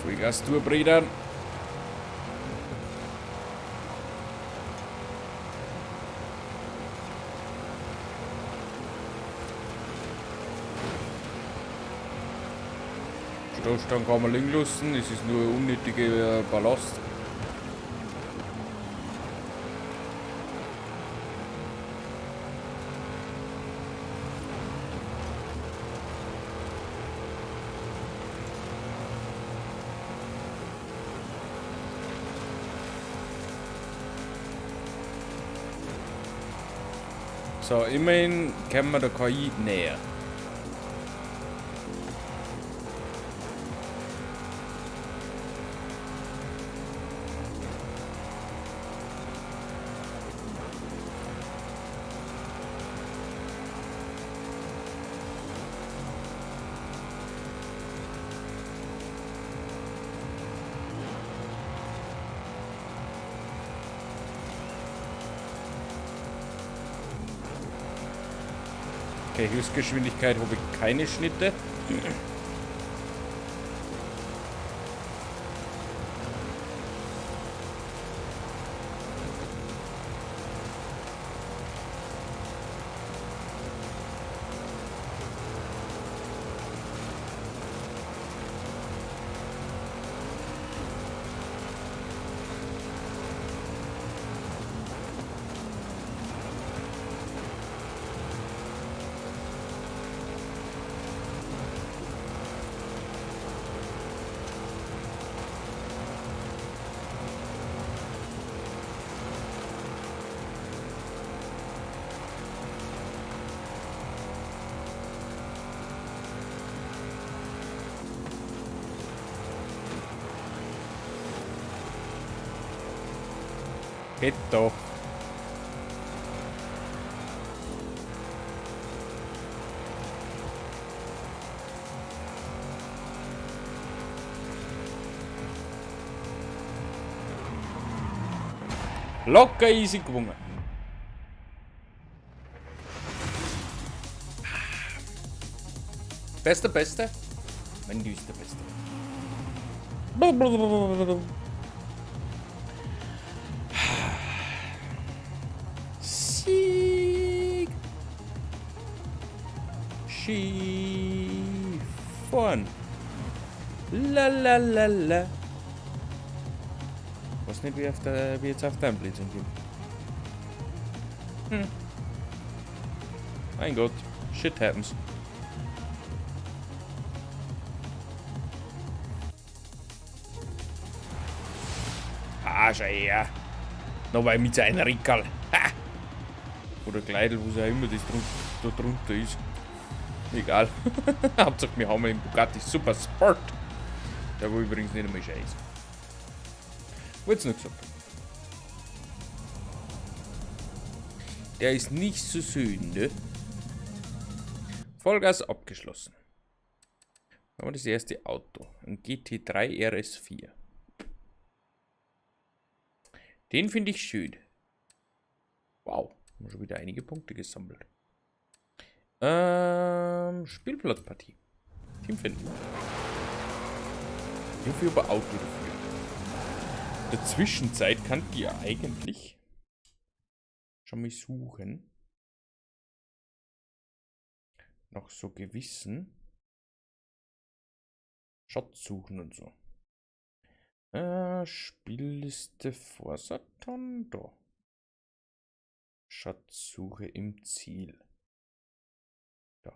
Vollgas durchbrettern. Stoßstangen kann man liegen lassen, es ist nur unnötiger Ballast. So, immerhin kommen wir der KI näher. Okay, Höchstgeschwindigkeit habe ich keine Schnitte. Geht doch. Locker easy gewonnen. Beste, beste. Mein ist der Beste. Sieg. Skifahren. La la la la. Weiß nicht, wie jetzt auf deinem Blödsinn geht. Hm. Mein Gott. Shit happens. Ah, schau her. Noch weil mit seinem Rickerl. Ha! Oder Kleidel, wo es auch immer das da drunter ist. Egal. Hauptsache, wir haben einen Bugatti Super Sport. Der wo übrigens nicht einmal scheiße. Wollt's nur gesagt. Der ist nicht so schön, ne? Vollgas abgeschlossen. Haben wir das erste Auto. Ein GT3 RS4. Den finde ich schön. Wow, haben wir schon wieder einige Punkte gesammelt. Spielplatzpartie. Team finden. Ich habe über Auto dafür. In der Zwischenzeit kann die ja eigentlich schon mal suchen. Nach so gewissen Schatz suchen und so. Spielliste Forzathon, da. Schatzsuche im Ziel. Da.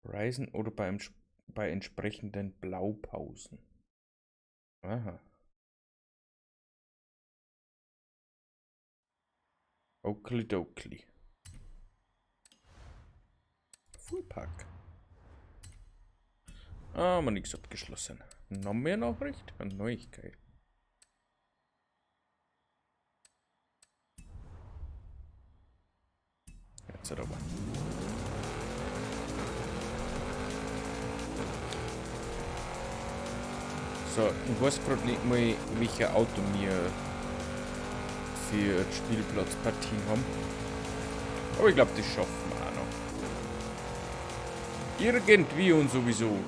Horizon oder bei entsprechenden Blaupausen. Aha. Oakley. Fuhrpark. Ah, haben wir nichts abgeschlossen. Noch mehr Nachricht? Eine Neuigkeit. Jetzt aber. So, ich weiß grad nicht mal, welcher Auto wir für Spielplatzpartien haben. Aber ich glaub, das schaffen wir auch noch. Irgendwie und sowieso.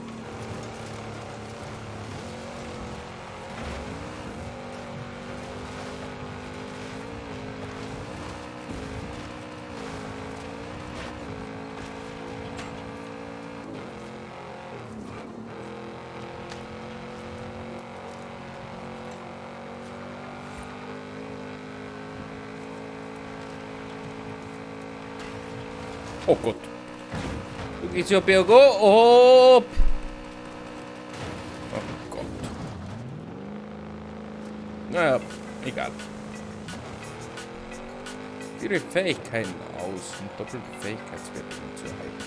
Oh Gott. Du gehst ja bergab. Oh Gott. Naja, egal. Ihre Fähigkeiten aus, um doppelte Fähigkeitswerte zu erhalten.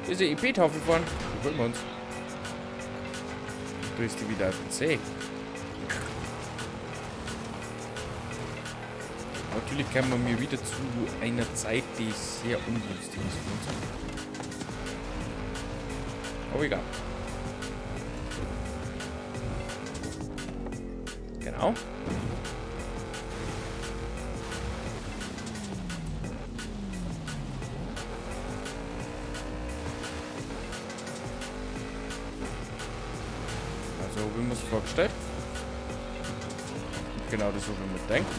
Diese EP-Tafel fahren, die holen wir uns. Da ist die wieder auf dem See. Natürlich kommen wir wieder zu einer Zeit, die sehr ungünstig ist für uns. Aber egal. Genau. Also, wie man es vorgestellt. Genau das, so wie man denkt.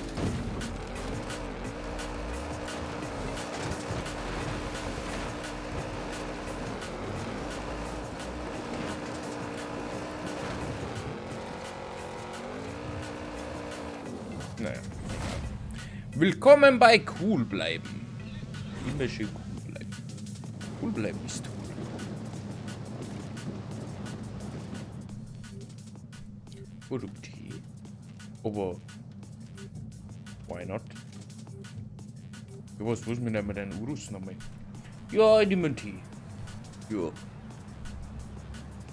Naja. Willkommen bei Cool bleiben. Immer schön cool bleiben. Cool bleiben ist cool. Produktiv. Aber why not? Ja, was muss man denn mit einem Urus nochmal? Ja, ich nehme einen Tee. Ja.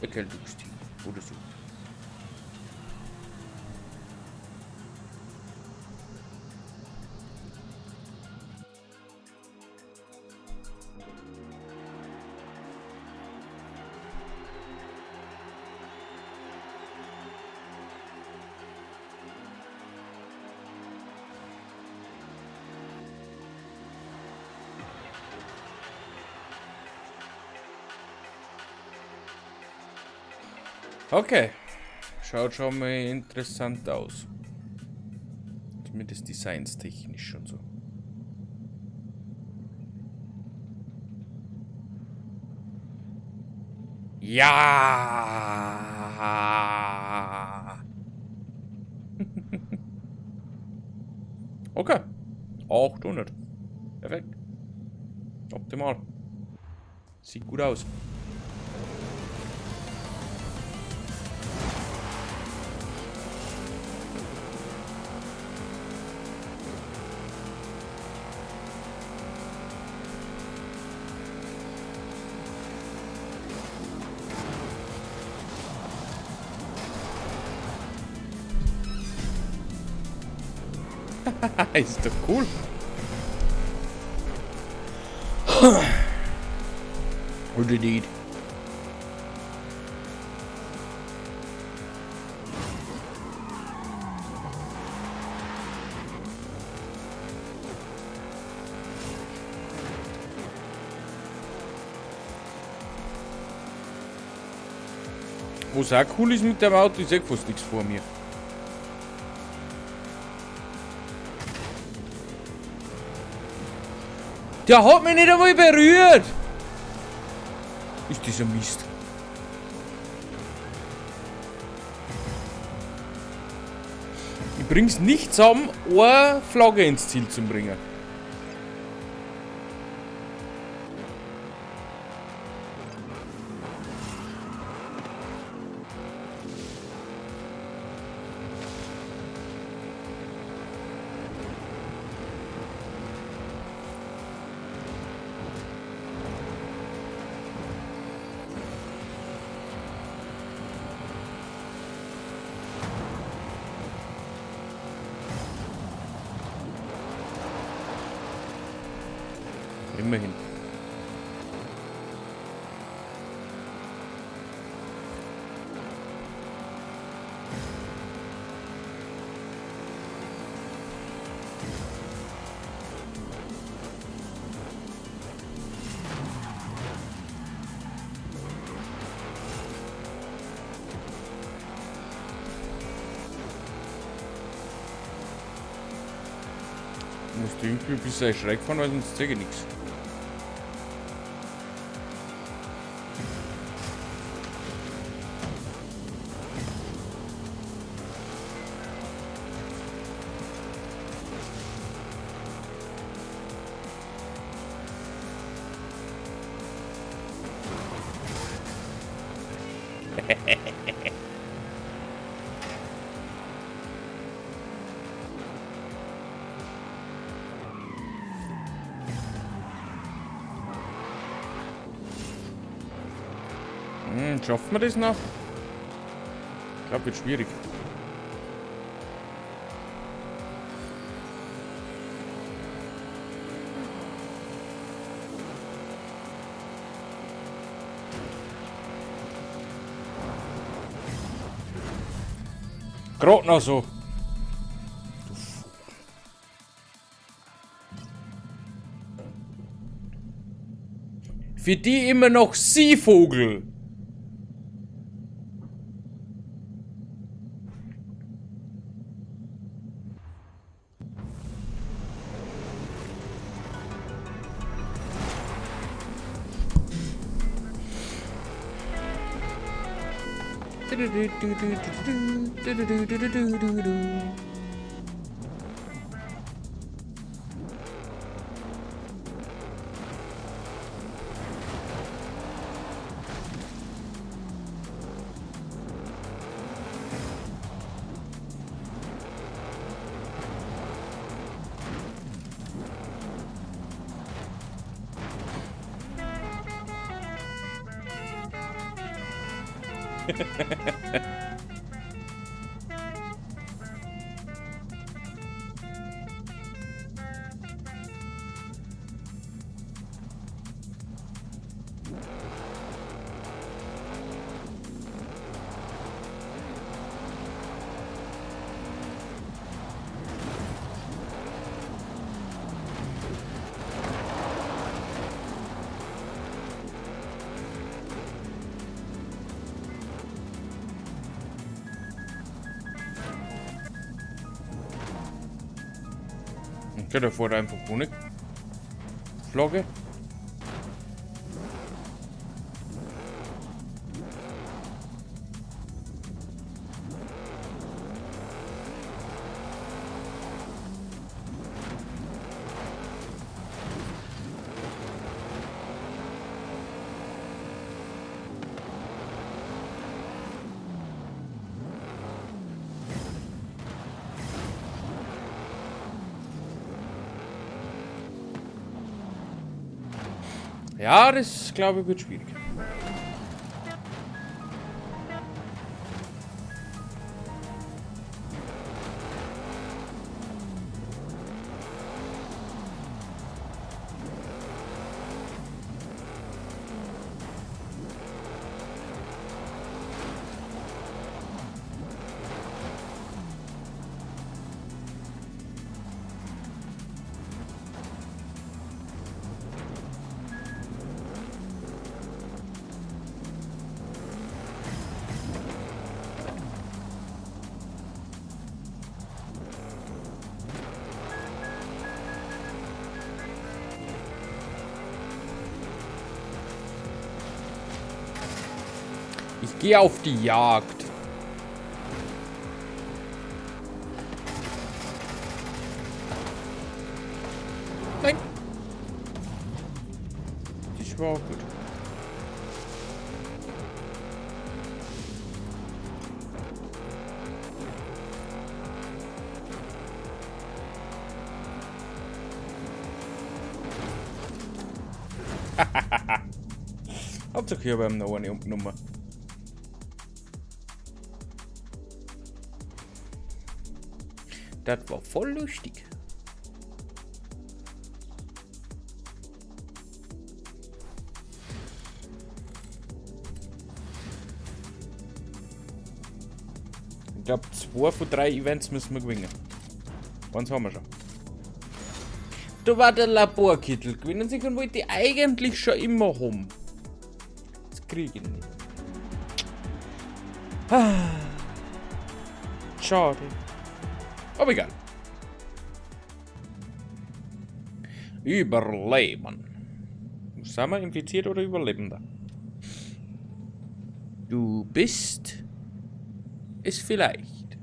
Erkältungstee oder so. Okay. Schaut schon mal interessant aus. Zumindest designstechnisch und so. Ja! Okay. 800. Perfekt. Optimal. Sieht gut aus. Ist doch cool. Oder nicht? Was auch cool ist mit dem Auto, ich sehe fast nichts vor mir. Der hat mich nicht einmal berührt! Ist dieser Mist. Ich bring's nicht zusammen, eine Flagge ins Ziel zu bringen. Immerhin. Musst du irgendwie ein bisschen schräg fahren, weil sonst zeige ich nichts. Schaffen wir das noch? Ich glaube, wird schwierig. Gerade noch so. Du Vogel. Für die immer noch Seevogel. Okay, der fährt einfach ohne Flagge. Ja, das glaube ich wird schwierig. Ich gehe auf die Jagd. Nein. Das war auch gut. Hauptsache ich habe ihm noch eine umgenommen. Das war voll lustig. Ich glaube, 2 von 3 Events müssen wir gewinnen. Eins haben wir schon. Da war der Laborkittel gewinnen. Sie können wollte ich eigentlich schon immer haben. Das kriege ich nicht. Ah. Schade. Aber egal. Überleben. Sind wir infiziert oder Überlebender? Du bist es vielleicht.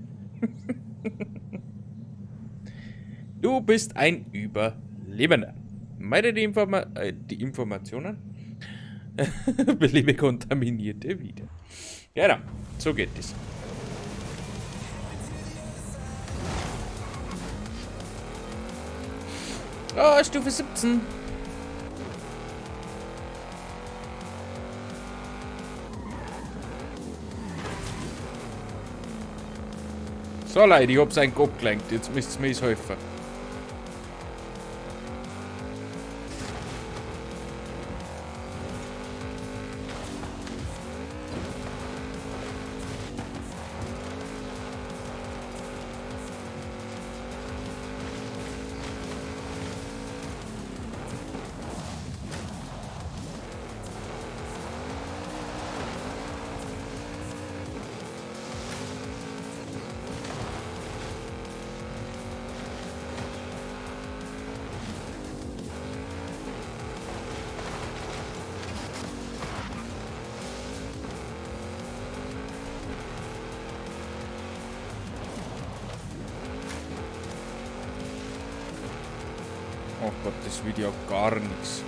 Du bist ein Überlebender. Meide die Informationen. Belebe Kontaminierte wieder. Genau, so geht es. Oh, Stufe 17. So Leute, ich hab's einen Kopf gelenkt. Jetzt müsst ihr mir helfen. Oh Gott, das wird ja gar nichts.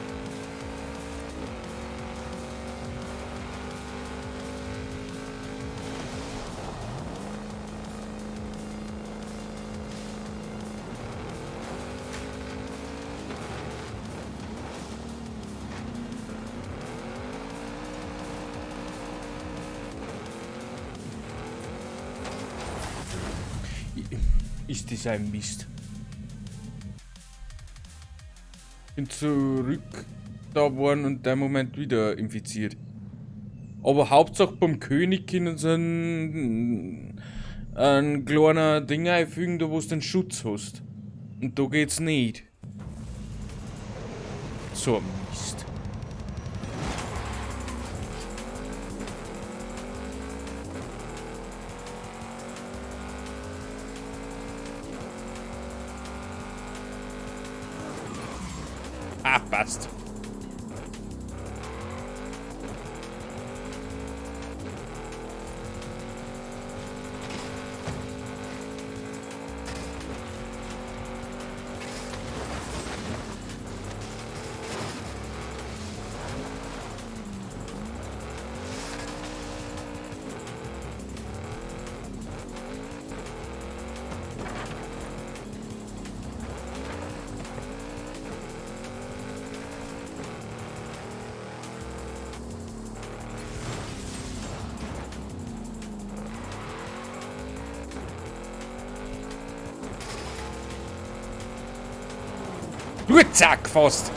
Ist das ein Mist. Bin zurück da worden und der Moment wieder infiziert. Aber Hauptsache beim König können sie einen kleinen Ding einfügen, da wo du den Schutz hast. Und da geht's nicht. So ein Mist. Ah, passt. Zack, fast.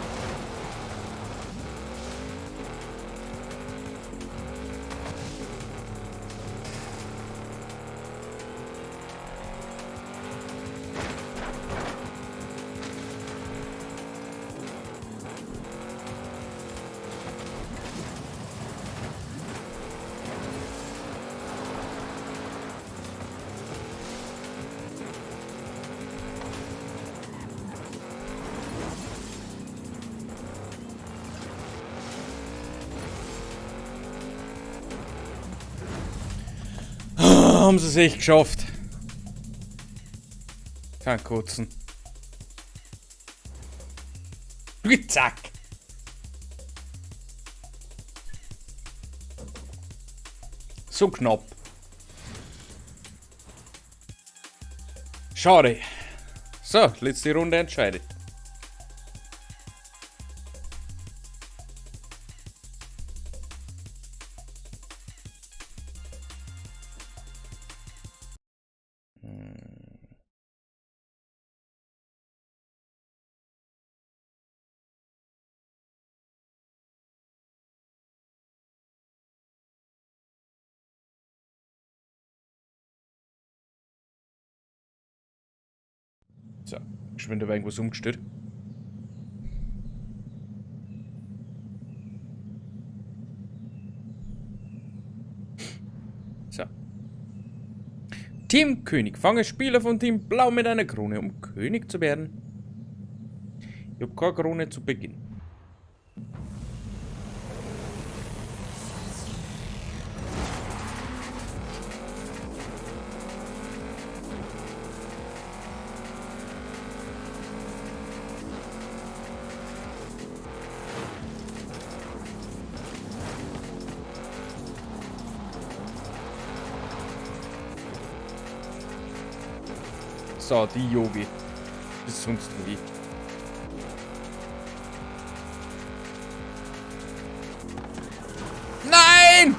Haben sie es echt geschafft. Kein Kotzen. Zack. So knapp. Schade. So, letzte Runde entscheidet. So, geschwind aber irgendwas umgestellt. So. Team König. Fange Spieler von Team Blau mit einer Krone, um König zu werden. Ich hab keine Krone zu Beginn. So, die Yogi. Ist sonst wie. Nein!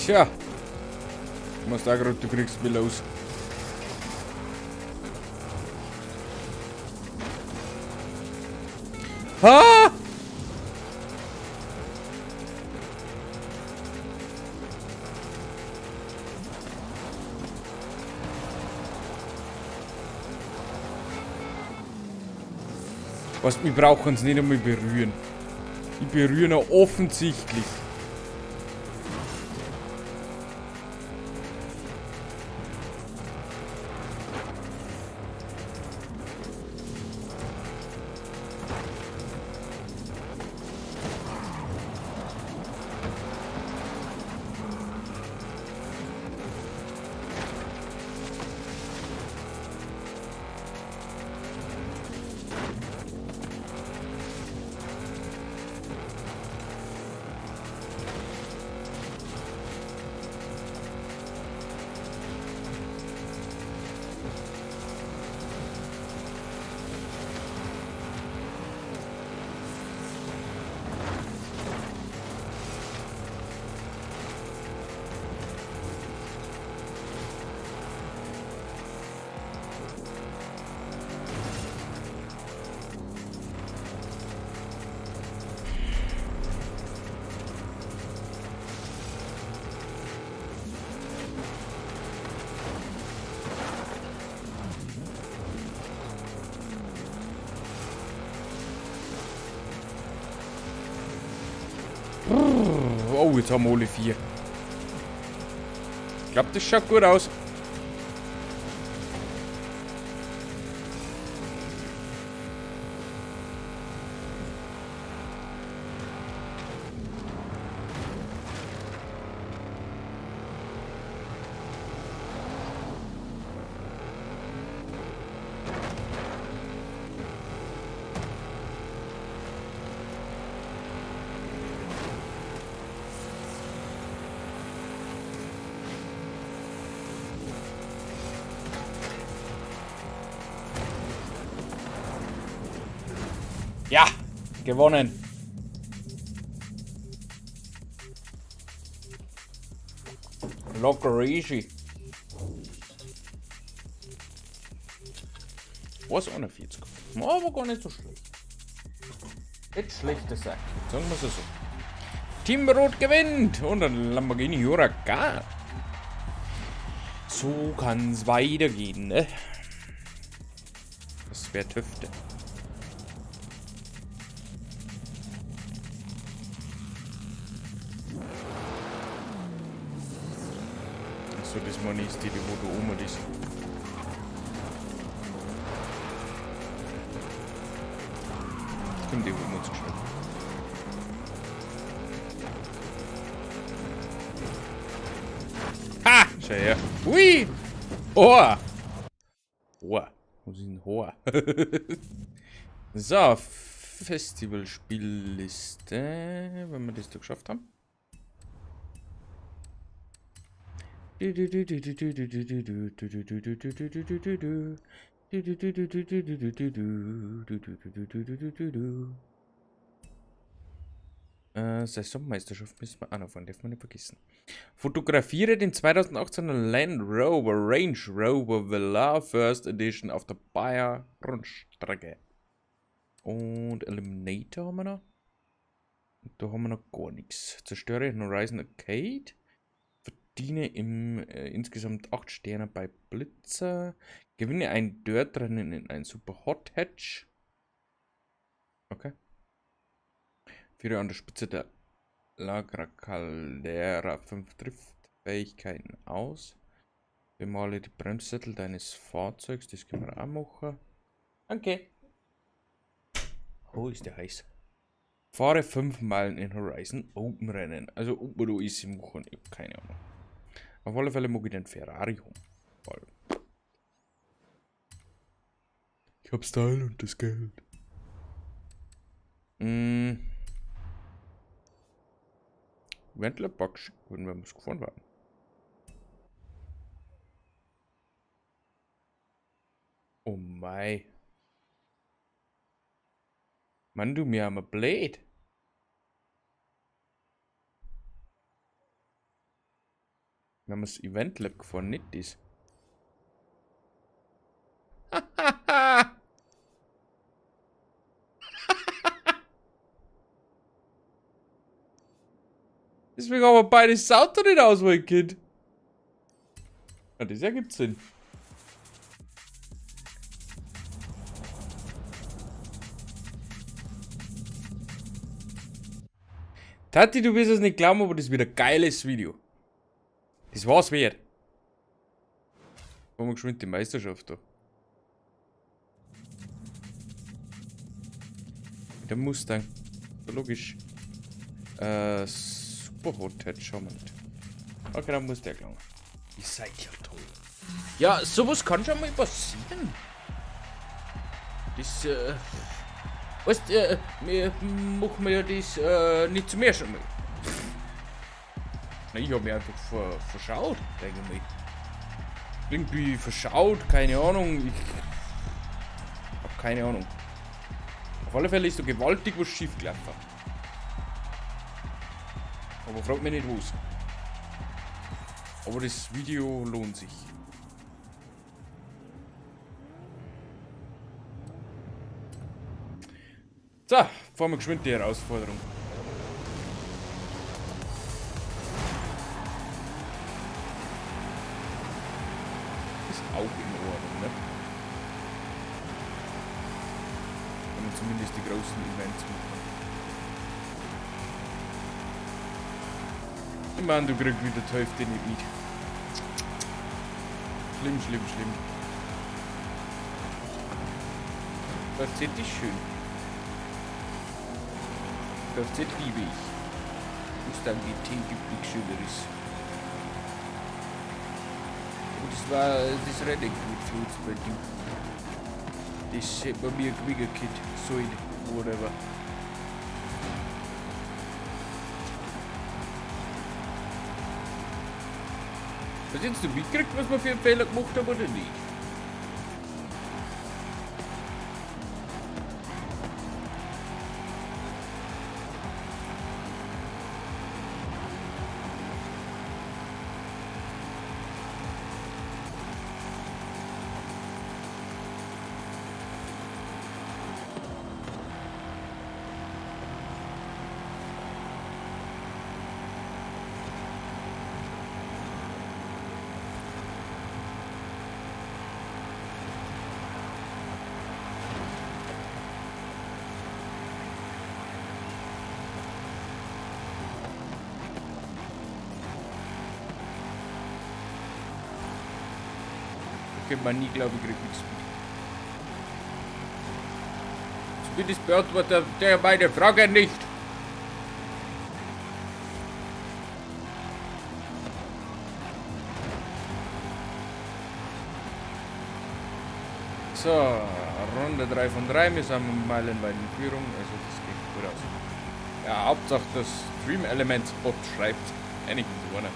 Tja. Du machst auch gerade, du kriegst mich los. Ha! Was, wir brauchen uns nicht einmal berühren. Ich berühre noch offensichtlich. Oh, jetzt haben wir alle vier. Ich glaube, das schaut gut aus. Ja, gewonnen. Locker easy. Was 41. Aber gar nicht so schlecht. Nicht schlechte Sache. Sagen wir es so. Team Rot gewinnt und ein Lamborghini Huracan. So kann's weitergehen, ne? Das wäre Tüfte. So, das meine ist die, wo da oben ist. Stimmt, die holen wir uns geschwind. Ha! Schau her. Hui! Ohr! Ohr. Was ist denn Ohr? So, Festivalspielliste. Wenn wir das da geschafft haben. Saisonmeisterschaft müssen wir auch noch fahren, darf man nicht vergessen. Fotografiere den 2018er Land Rover Range Rover Velar First Edition auf der Bayer Rundstrecke. Und Eliminator haben wir noch. Und da haben wir noch gar nichts. Zerstöre Horizon Arcade. Verdiene im insgesamt 8 Sterne bei Blitzer. Gewinne ein Dirt-Rennen in ein Super Hot Hatch. Okay. Führe an der Spitze der Lagra Caldera 5 Driftfähigkeiten aus. Bemale die Bremssättel deines Fahrzeugs. Das können wir auch machen. Danke. Oh, ist der heiß. Fahre 5 Meilen in Horizon Open Rennen. Also, ob wir da easy machen, ich hab keine Ahnung. Auf alle Fälle mag ich den Ferrari haben. Weil ich hab Style und das Geld. Wendler Park schick, wenn wir es gefahren waren. Oh mei. Mann, du, mir haben wir blöd. Wir haben das Event Lab gefahren, nicht das. Deswegen haben wir beide das Auto nicht auswählen können. Ja, das ergibt Sinn. Tati, du wirst es nicht glauben, aber das wird ein geiles Video. Das war's wert. Fahren wir geschwind die Meisterschaft da. Mit dem Mustang. Logisch. Super Hot Head, schauen wir nicht. Okay, dann muss der gelangen. Ihr seid ja toll. Ja, sowas kann schon mal passieren. Das, weißt, wir machen ja das nicht zum ersten Mal. Na, ich hab mich einfach verschaut, denke ich mal. Irgendwie verschaut, keine Ahnung. Ich hab keine Ahnung. Auf alle Fälle ist da gewaltig was schief gelaufen. Aber frag mich nicht was. Aber das Video lohnt sich. So, fahren wir geschwind die Herausforderung. Ist auch in Ordnung, ne? Wenn man zumindest die großen Events machen. Ich meine, du kriegst wieder die Hälfte nicht mit. Schlimm, schlimm, schlimm. Kfz ist schön. Kfz liebe ich. Mustang GT gibt nichts Schöneres. Und das war das Rennen gut für uns bei dem. Das hätte man mir gewinnen können, sollen, whatever. Was jetzt du mitgekriegt, was wir für einen Fehler gemacht haben oder nicht? Okay, man nie, glaube ich, kriegt nichts mit. Zumindest beantwortet der meine Frage nicht. So, Runde 3 von 3. Wir sind meilenweit in Führung, also das geht gut aus. Ja, Hauptsache das Stream Elements Bot schreibt einigen zu einer.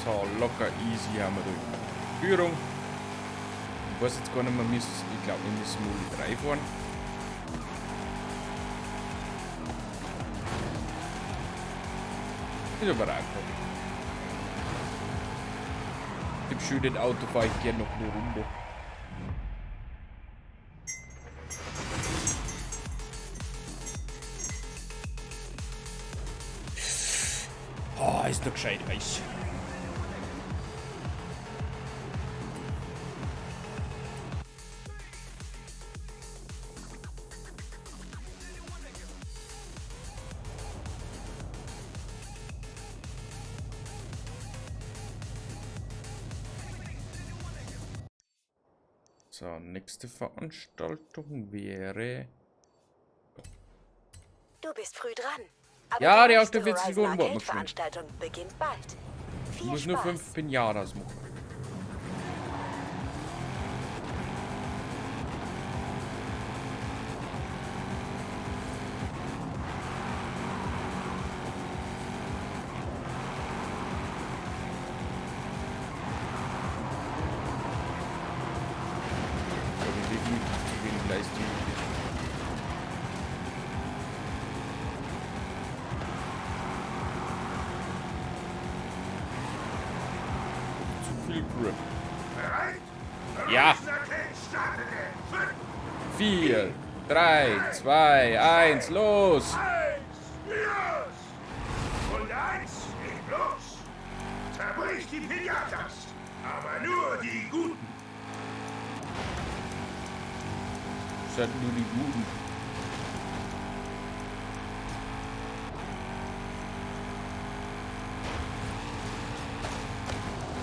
So, locker easy haben wir da Führung. Ich weiß jetzt gar nicht mehr, ich glaub, wir müssen Moli 3 fahren. Ist aber auch gut. Im schönen Auto fahre ich gerne noch eine Runde. Oh, ist doch gescheit heiß. So, nächste Veranstaltung wäre... Du bist früh dran. Aber Ja, die die nächste 48 Horizon Sekunden warten wir Arcade schon. Veranstaltung beginnt bald. Ich Viel muss nur Spaß. 5 Pinatas machen. Viel zu wenig Leistung. Zu viel Grip. Bereit? Ja. Horizon startet in 5, 4, 3, 2, 1, los! 1, los! Runde 1 geht los! Zerbrich die Pinatas, aber nur die guten. Das sind nur die Guten.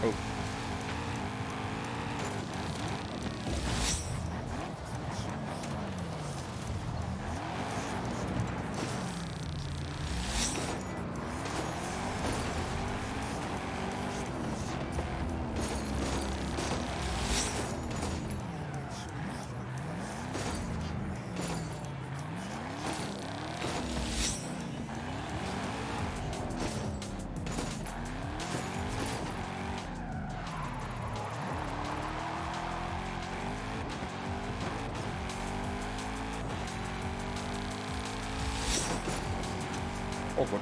Oh. Oh Gott.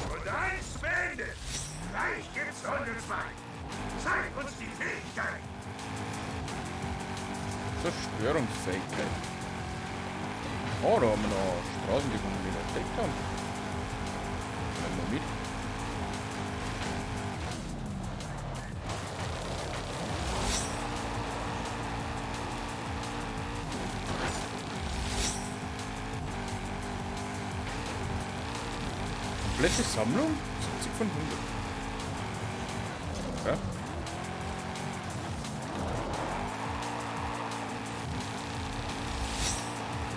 Runde 1 beendet. Gleich gibt's Runde 2. Zeig uns die Fähigkeit. Zerstörungsfähigkeit. Oh, da haben wir noch Straßen, die wir noch nicht entdeckt haben. Nehmen wir mit. Komplette Sammlung? 70 von 100. Okay.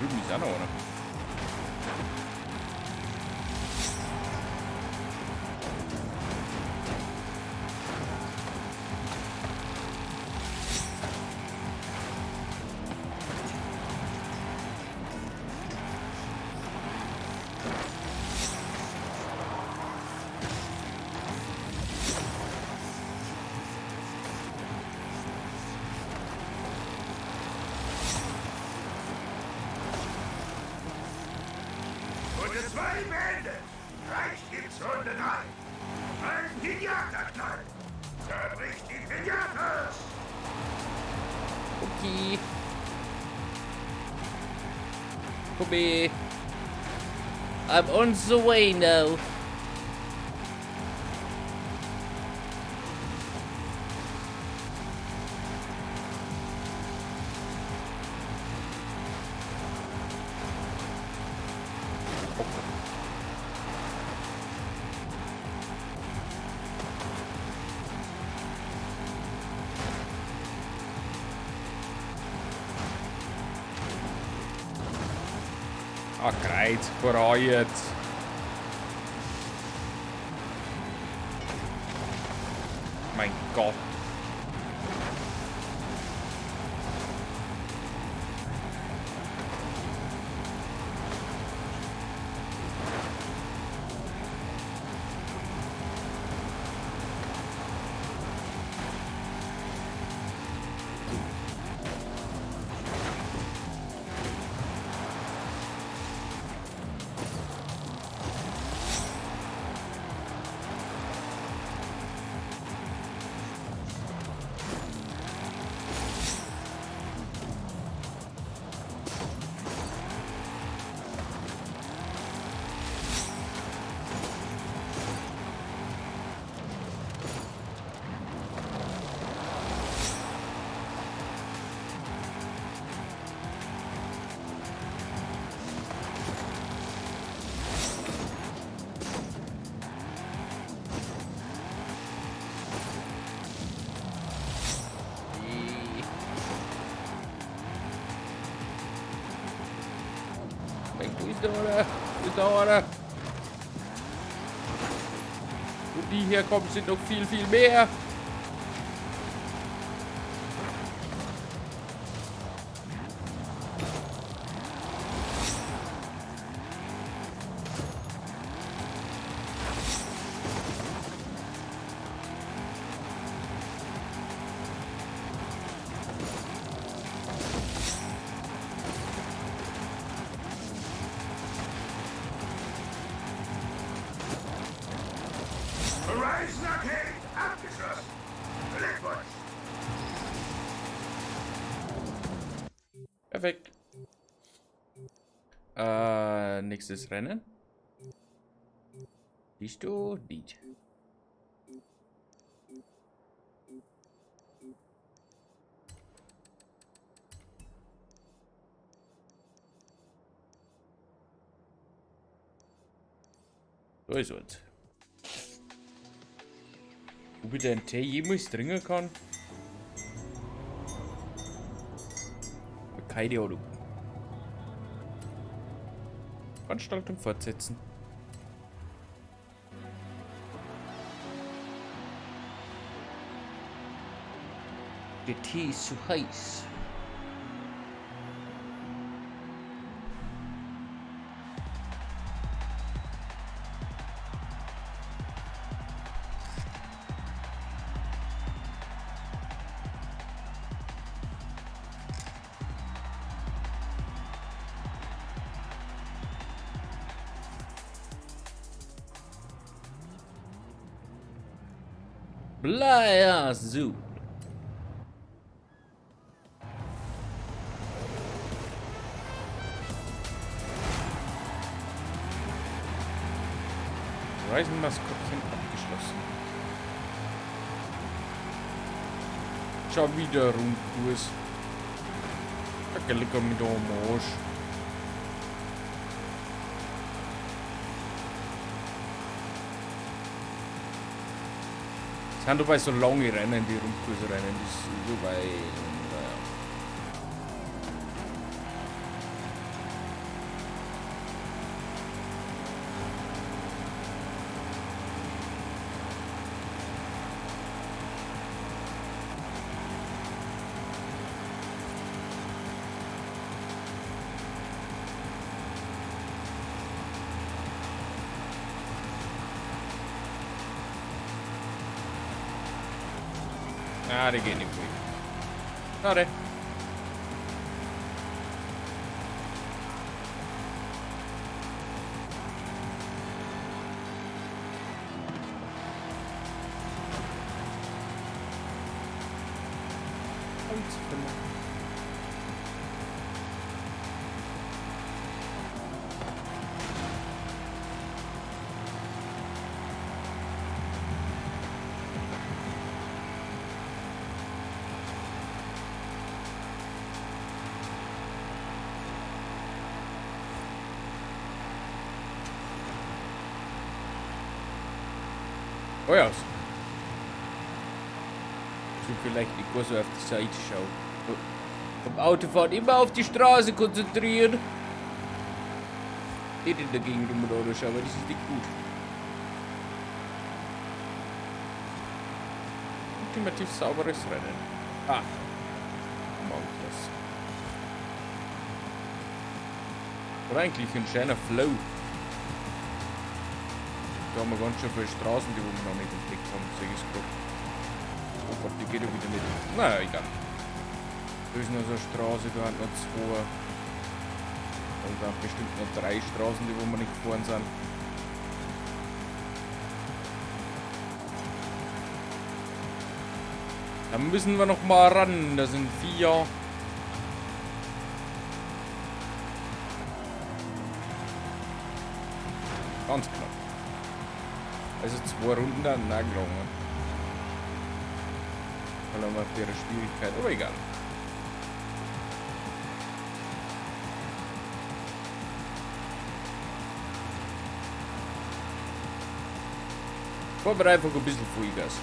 Drüben ist auch noch einer. Runde 2 beendet. Gleich gibt's Runde 3. Ein Pinata-Knall. Zerbrich die Pinatas. Okay. Komm. I'm on the way now. Ah, Kreuz, voran jetzt. Mein Gott. Wo ist der einer? Wo ist der einer? Wo die herkommen, sind noch viel, viel mehr. Arcade abgeschlossen. Glückwunsch! Perfekt. Nächstes Rennen. Siehst du? Nicht. So ist es. Ob ich den Tee jemals trinken kann? Keine Ahnung. Veranstaltung fortsetzen. Der Tee ist zu heiß. Playa Azul. Horizon Maskottchen abgeschlossen. Schon wieder Rundkurs. Da leck mich da am Arsch. Es sind dabei so lange Rennen, die Rundkursrennen, das ist so bei, naja. Ah, die geht nicht gut. Schade. Holzfäller. Oh ja. Ich will vielleicht nicht gar so auf die Seite schauen. Beim Autofahren immer auf die Straße konzentrieren. Nicht in der Gegend umeinander schauen, weil das ist nicht gut. Ultimativ sauberes Rennen. Ah. Mag das. War eigentlich ein schöner Flow. Da haben wir ganz schön viele Straßen, die wir noch nicht entdeckt haben, sehe ich es gerade. Oh Gott, die geht ja wieder nicht. Naja, egal. Da ist noch so eine Straße, da haben noch zwei. Und dann bestimmt noch 3 Straßen, die wo wir nicht gefahren sind. Da müssen wir noch mal ran. Da sind 4. Ganz knapp. Also 2 Runden dann nachgelangen. Dann haben wir auf ihre Schwierigkeit, aber egal. Fahren wir einfach ein bisschen Vollgas.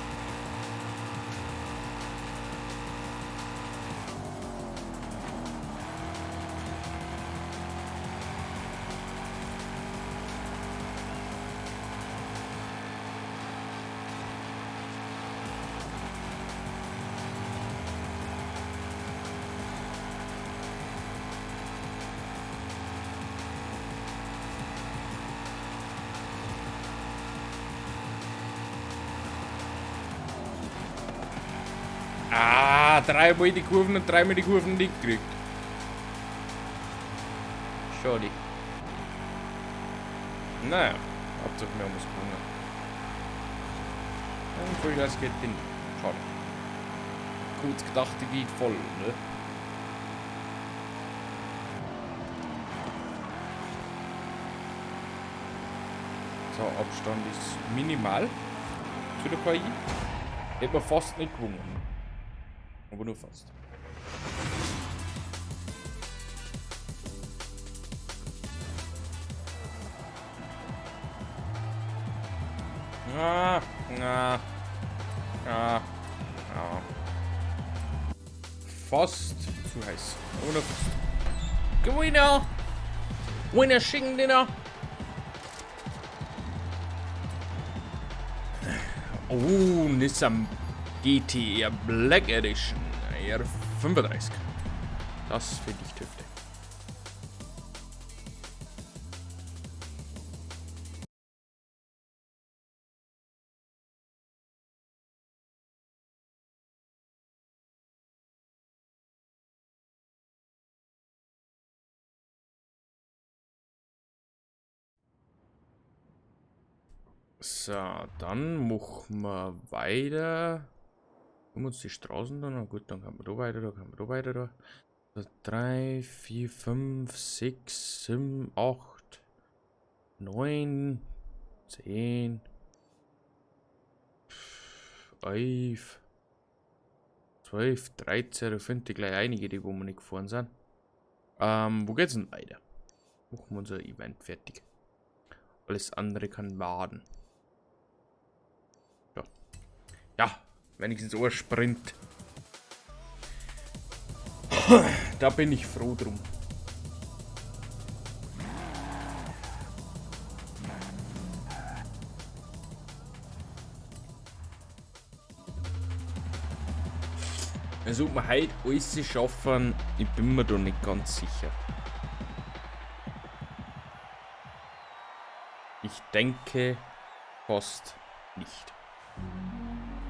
Ah, 3-mal die Kurven und 3-mal die Kurven nicht gekriegt. Schade. Naja, Hauptsache wir haben es gewonnen. Und Vollgas geht hin. Schade. Kurz gedacht, die geht voll, ne? So, Abstand ist minimal zu der KI. Hätte man fast nicht gewonnen. Aber nur fast. Na, na, na, na. Fast zu heiß. Aber nur fast. Gewinner! Winner Chicken Dinner! Oh, Nissan GTR Black Edition R35. Das finde ich tüftig. So, dann machen wir weiter. Gucken wir uns die Straßen da noch. Gut, dann kann man da weiter, da kann man da weiter. Da. So, 3, 4, 5, 6, 7, 8, 9, 10, 11, 12, 13. Da finde ich gleich einige, die wo wir nicht gefahren sind. Wo geht's denn weiter? Machen wir unser Event fertig. Alles andere kann warten. Ja. Ja, wenigstens ein Sprint. Da bin ich froh drum. Also ob wir heute alles schaffen, ich bin mir da nicht ganz sicher. Ich denke fast nicht.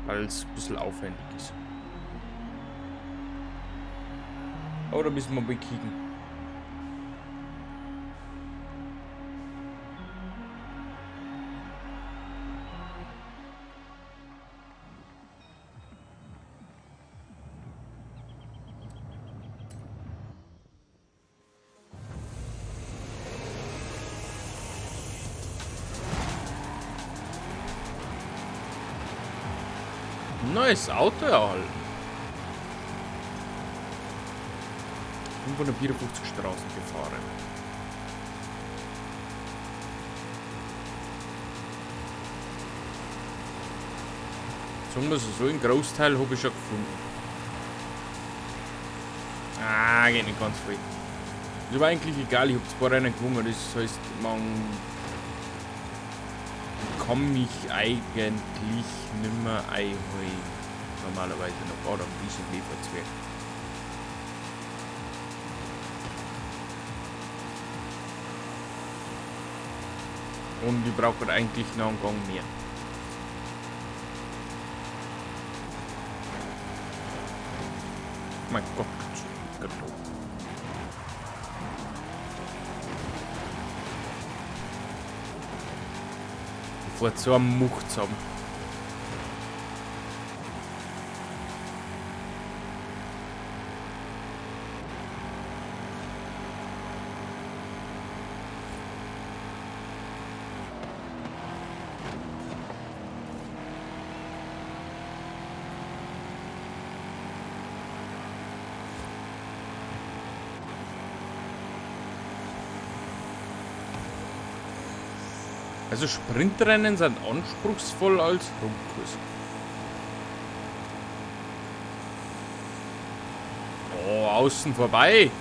Weil es ein bisschen aufwendig ist. Aber da müssen wir mal kicken. Neues Auto erhalten. 554 Straßen gefahren. Sagen wir es so, einen Großteil habe ich schon gefunden. Ah, geht nicht ganz voll. Ist aber eigentlich egal, ich habe zwei Rennen gewonnen, das heißt, man kann mich eigentlich nimmer einholen. Normalerweise noch. Oder ein bisschen Lieferzwerg. Und ich brauche eigentlich noch einen Gang mehr. Mein Gott, Gott. Ich fahr so am Mucht zusammen. Also Sprintrennen sind anspruchsvoll als Rundkurs. Oh, außen vorbei.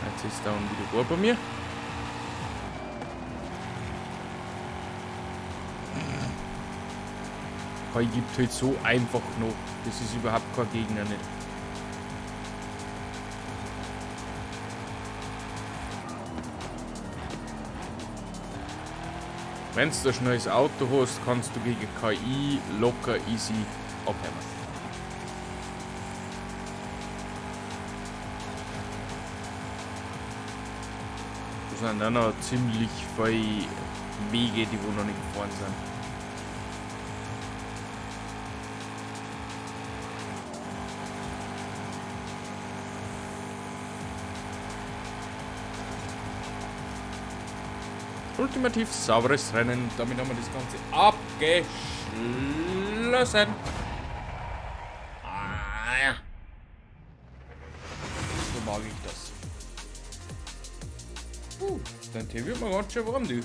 Jetzt ist da wieder vor bei mir. KI gibt halt so einfach noch. Das ist überhaupt kein Gegner nicht. Wenn du ein schnelles Auto hast, kannst du gegen KI locker easy abhängen. Da sind auch noch ziemlich viele Wege, die wo noch nicht gefahren sind. Ultimativ sauberes Rennen. Damit haben wir das Ganze abgeschlossen. Ah, ja. So mag ich das. Dein Tee wird mir ganz schön warm, du.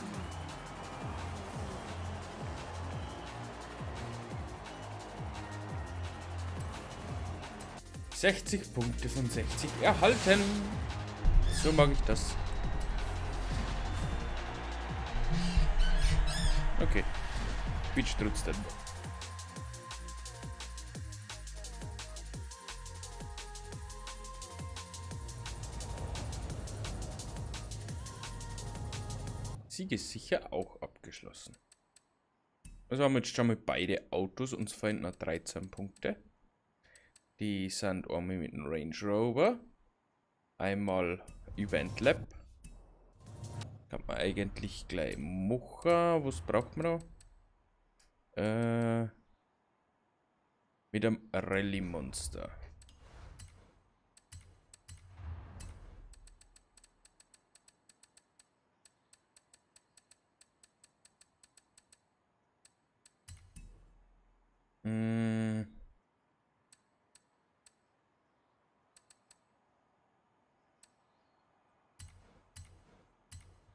60 Punkte von 60 erhalten. So mag ich das. Okay. Quietscht trotzdem. Sieg ist sicher auch abgeschlossen. Also haben wir jetzt schon mal beide Autos. Uns fehlen noch 13 Punkte. Die sind einmal mit dem Range Rover. Einmal Event Lap. Kann man eigentlich gleich machen. Was braucht man da? Mit einem Rallye Monster.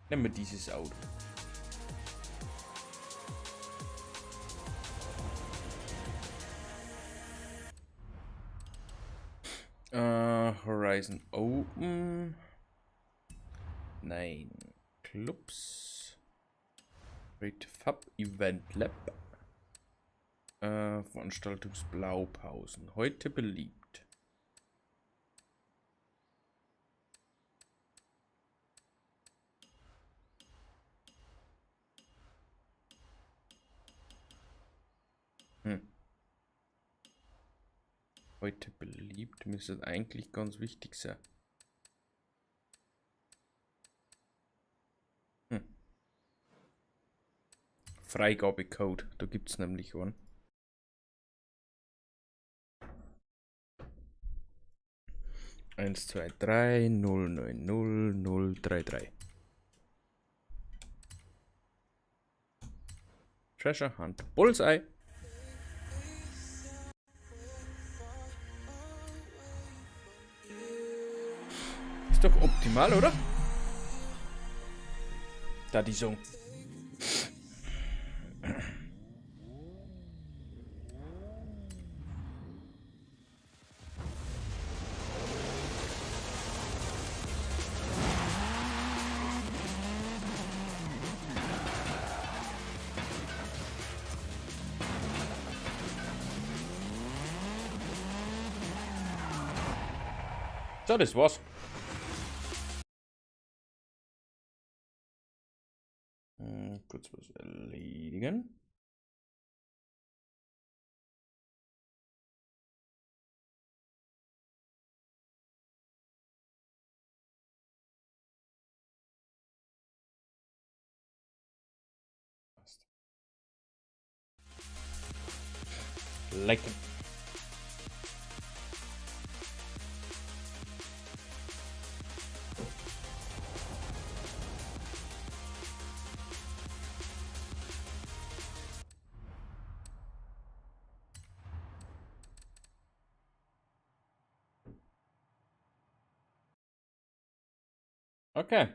Nehmen wir dieses Auto. Horizon Open. Nein. Clubs. Creative Hub Event Lab. Veranstaltungsblaupausen. Heute beliebt. Heute beliebt müsste eigentlich ganz wichtig sein. Freigabecode, da gibt's nämlich einen. 1, 2, 3, 0, 9, 0, 0, 3, 3. Treasure Hunt Bullseye. Ist doch optimal, oder? Da die Song. So, das war's. Kurz was erledigen. Passt. Lecker. Okay.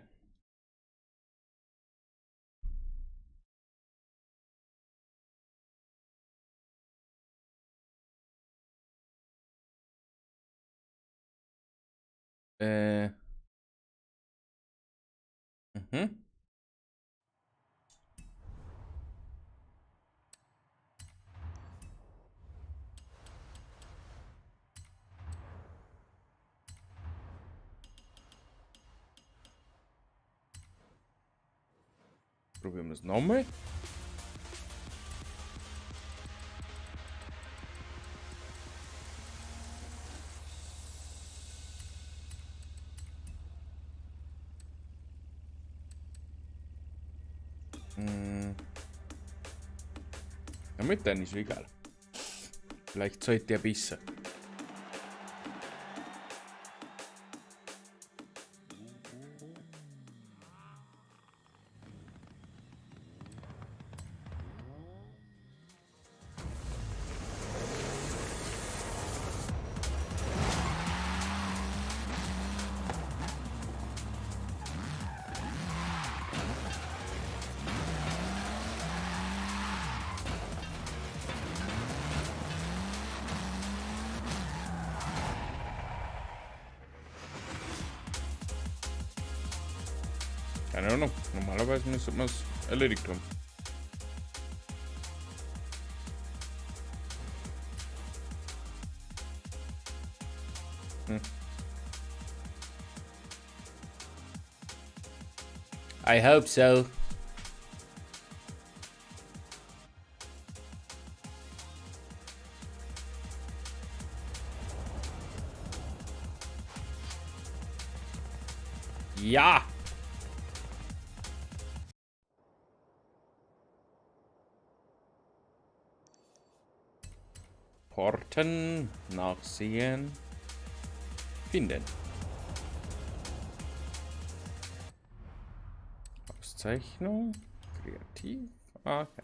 Probieren wir es nochmal. Ja, mit denen ist egal. Vielleicht sollte der besser. Keine Ahnung. Normalerweise müsste man es erledigt haben. I hope so. Ja! Porten, nachsehen, finden. Auszeichnung, kreativ, okay.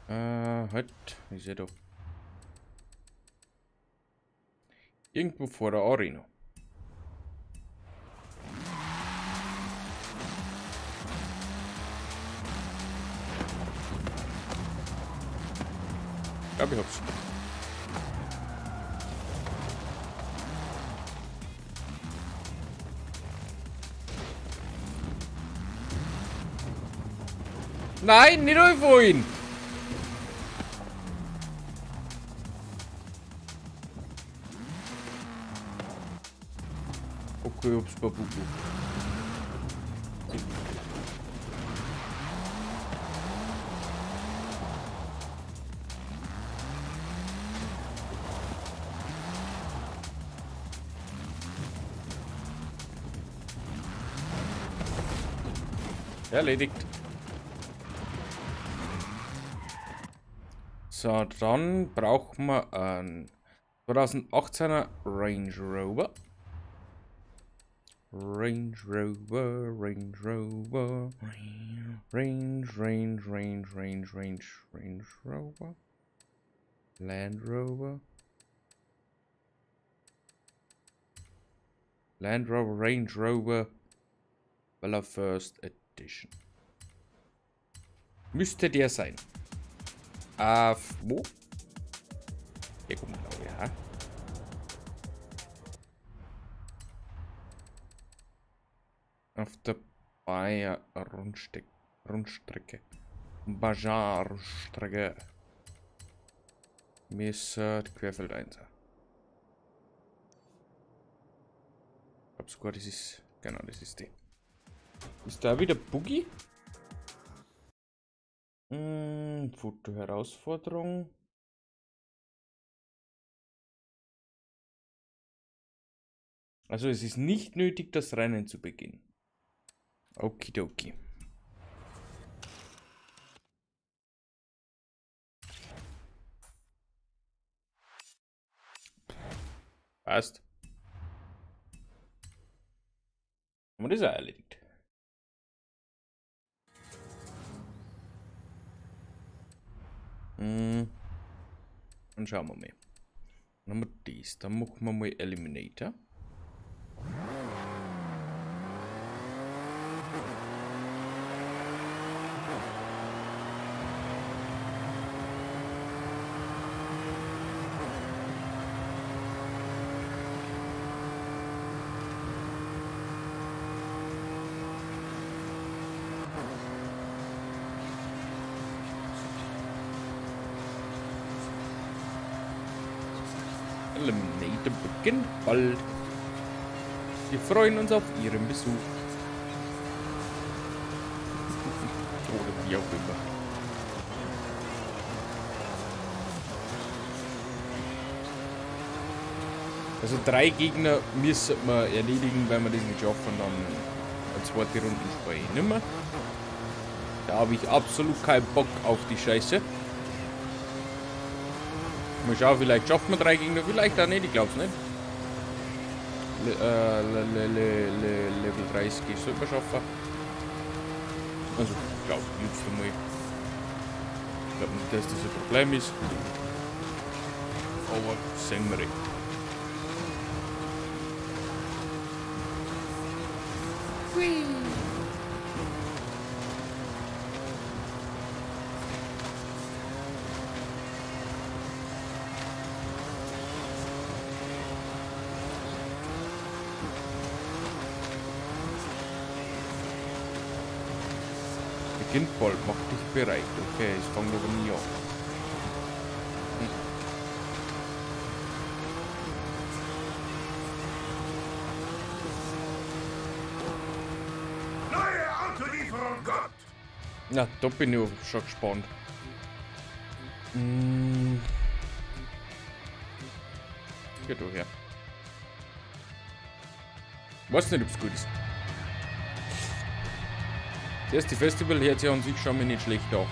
Halt, ist ja doch. Irgendwo vor der Arena. Ich glaube, ich hab's. Nein, nicht vorhin! Okay, ich hab's kaputt. Erledigt. So, dann brauchen wir einen 2018er Range Rover. Range Rover, Range Rover, Range, Range, Range, Range, Range, Range Rover, Land Rover, Land Rover, Range Rover, Bella First Edition. Müsste der sein. Auf wo? Hier kommt, glaube ich, ja. Auf der Bayer Rundstrecke. Bajar-Strecke. Müsste Querfeld 1. Ich glaube sogar, das ist. Genau, das ist die. Ist da wieder Buggy? Foto-Herausforderung. Also es ist nicht nötig, das Rennen zu beginnen. Okidoki. Passt. Haben wir das auch erledigt. Dann schauen wir mal. Dann haben wir das. Dann machen wir mal Eliminator. Eliminator beginnt bald. Wir freuen uns auf Ihren Besuch. Oder wie auch immer. Also 3 Gegner müssen wir erledigen, wenn wir das nicht schaffen, dann. Zweite Runden spiele ich nimmer. Da habe ich absolut keinen Bock auf die Scheiße. Mal schauen, vielleicht schaffen wir 3 Gegner, vielleicht auch nicht, ich glaub's nicht. Level 30 sollte man schaffen. Also, ich glaub, jetzt einmal. Ich glaub nicht, dass das ein Problem ist. Aber sehen wir. Hui. Beginnt bald, mach dich bereit. Okay, es fängt aber nie an. Neue Autolieferung kommt! Na, da bin ich schon gespannt. Geh du her. Weiß nicht, ob's gut ist. Das erste Festival hört sich an sich schon mal nicht schlecht an.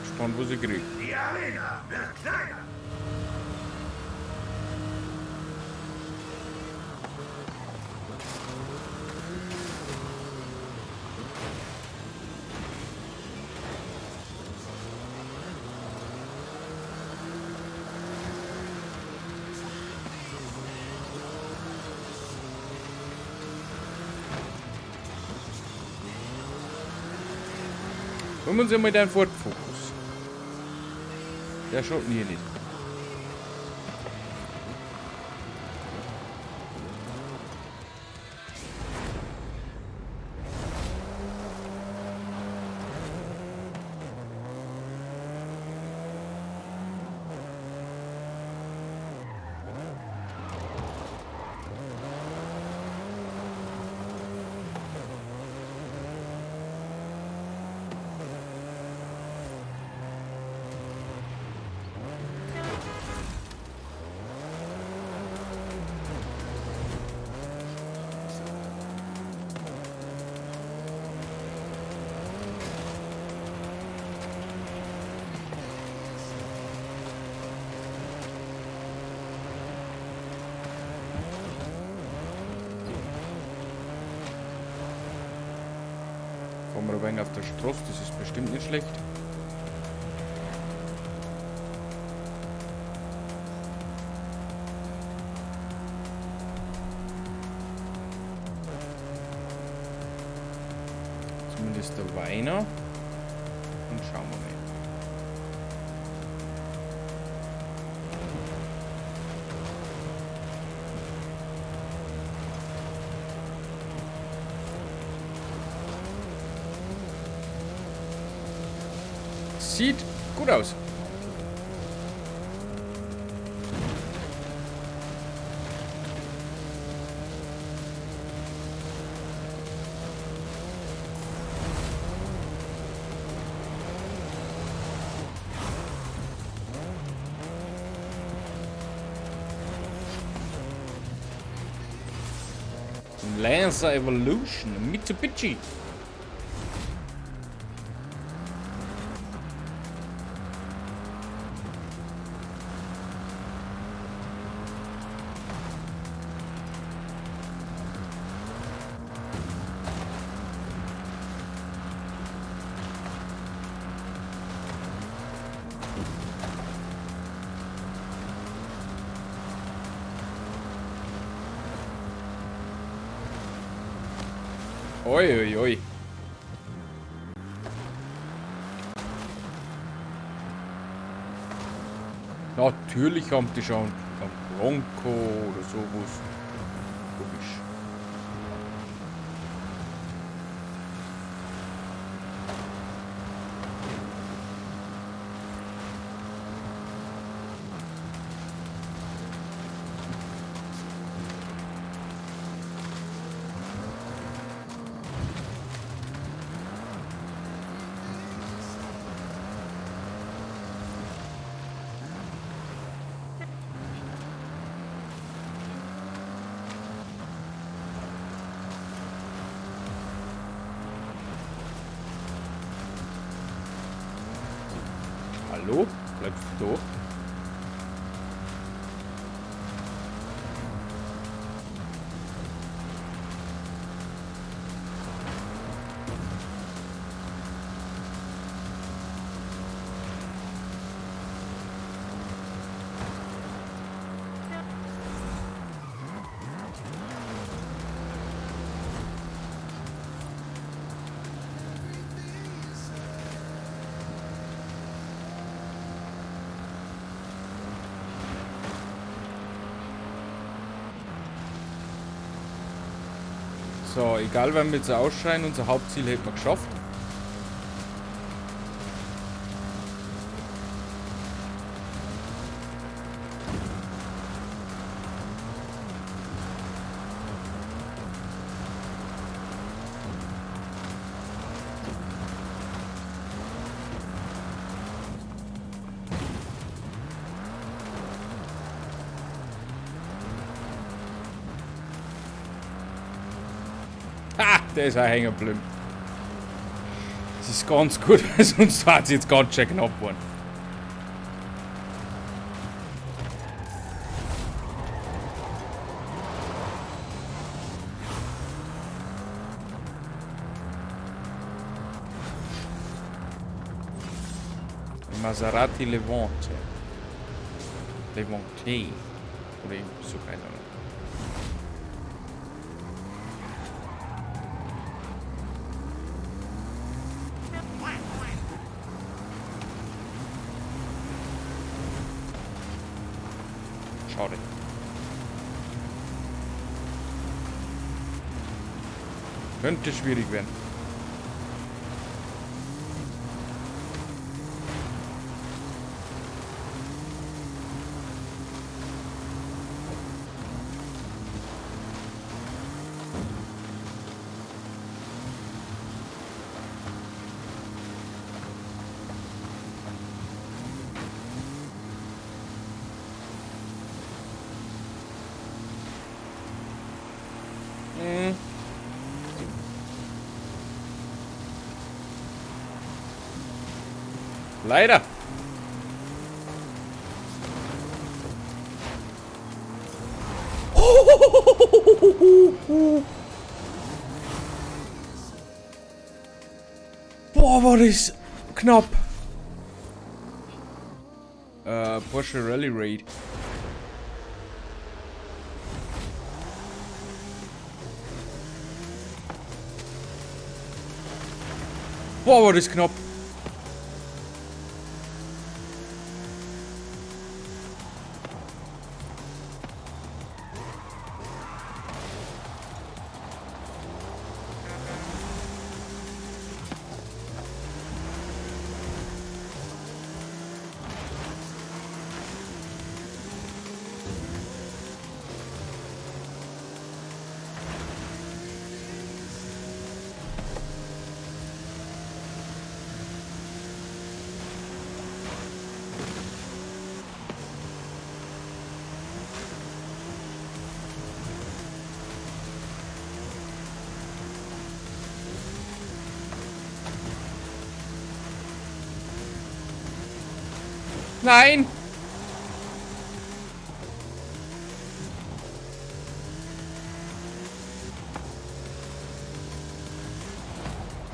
Gespannt, wo sie kriegt. Die Arena wird kleiner. Holen wir uns einmal deinen Ford Focus. Der schaut mir nicht. Fahren wir ein wenig auf der Straße, das ist bestimmt nicht schlecht. Zumindest der Weiner. Und schauen wir mal. Sieht gut aus. Lancer Evolution, Mitsubishi. Oi, oi, oi. Natürlich haben die schon einen Bronco oder sowas. Logisch. Hallo? Bleibst du da? So, egal wenn wir jetzt ausschreien, unser Hauptziel hätten wir geschafft. Ha, der ist auch hängen geblieben. Das ist ganz gut, weil sonst hat es jetzt ganz schön knapp geworden. Maserati Levante. Levante. Oder irgendwie so, keine Ahnung. Schade. Könnte schwierig werden. Leider. Boah, war das knapp. Porsche Rally Raid. Boah, war das knapp. Nein!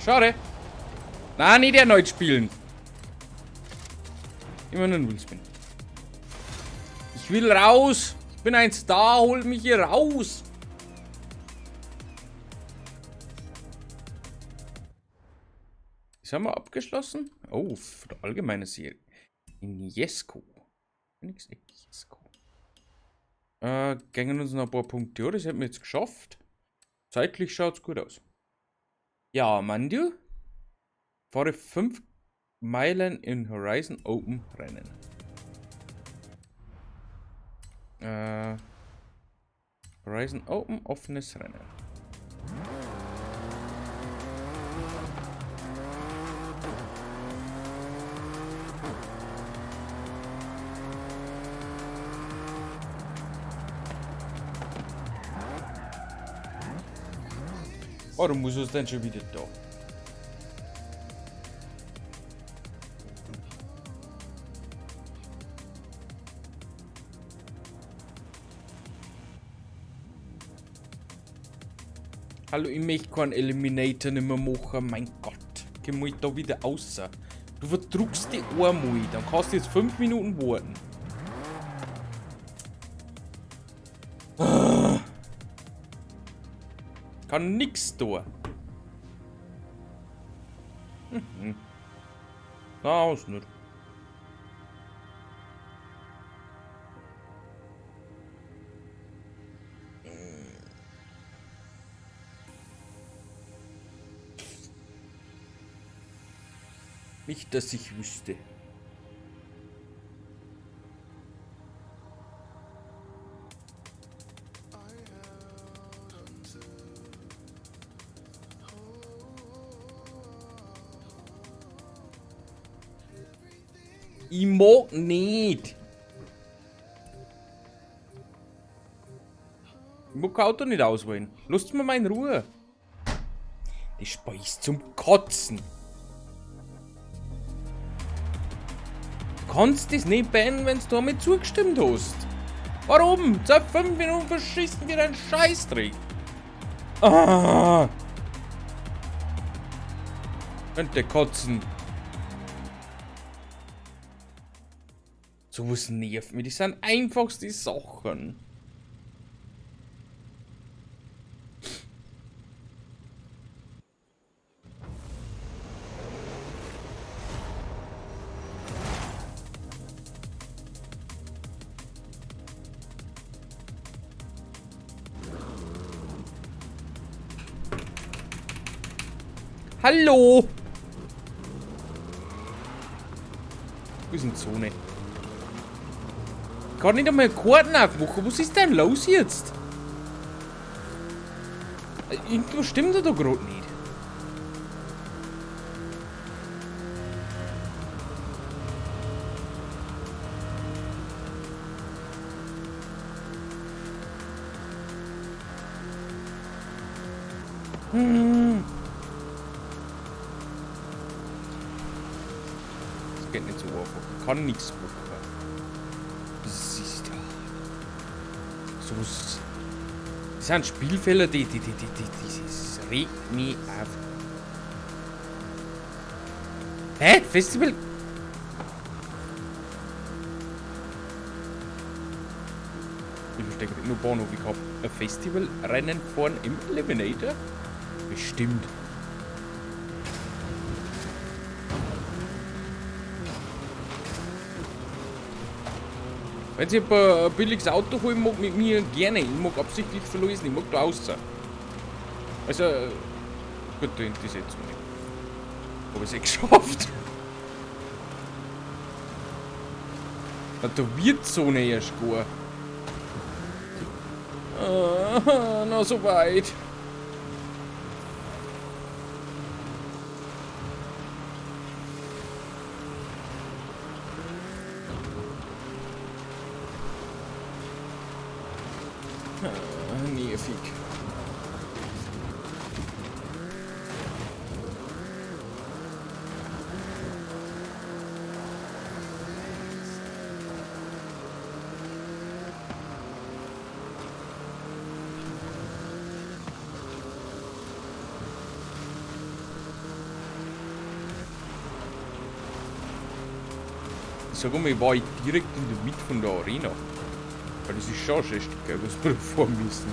Schade. Na, nicht erneut spielen. Immer nur ein Wheelspin. Ich will raus. Ich bin ein Star, hol mich hier raus. Das haben wir abgeschlossen. Oh, für die allgemeine Serie. In Jesko. Nix, Jesko. Gängen uns noch ein paar Punkte. Ja, das hätten wir jetzt geschafft. Zeitlich schaut's gut aus. Ja, Mandu. Fahre 5 Meilen in Horizon Open Rennen. Horizon Open, offenes Rennen. Warum muss es denn schon wieder da? Hallo, ich möchte keinen Eliminator nicht mehr machen, mein Gott. Komm ich da wieder außer. Du verdruckst die einmal, dann kannst du jetzt 5 Minuten warten. Kann nix da. Na, ist nicht. Nicht, dass ich wüsste. Ich mag nicht. Ich mag kein Auto nicht auswählen. Lasst mir mal in Ruhe. Das Spiel ist zum Kotzen. Du kannst das nicht beenden, wenn du damit zugestimmt hast. Warum? Seit 5 Minuten verschissen wir einen Scheißdreck. Ah. Könnte kotzen. Sowas nervt mich. Das sind einfachste Sachen. Hallo! Wo ist denn Zone? Ich kann nicht einmal Karten aufmachen. Was ist denn los jetzt? Irgendwas stimmt da grad nicht. Das geht nicht so einfach. Ich kann nichts machen. Das ist ja. So was. Das sind Spielfehler, die, das regt mich auf. Hä? Festival? Ich verstehe gerade nur Bahnhof. Ich hab ein Festivalrennen fahren im Eliminator? Bestimmt. Wenn Sie ein billiges Auto holen mag, mit mir gerne. Ich mag absichtlich verlesen, ich mag da raus. Also, gut, da hinten ist jetzt nicht. Hab ich's eh geschafft. Na, da wird Zone erst gar. Ah, noch so weit. Ah, nervig. Ich sag mal, ich war direkt in der Mitte von der Arena. Weil das ist schon ein Stück, gell, was wir da fahren müssen.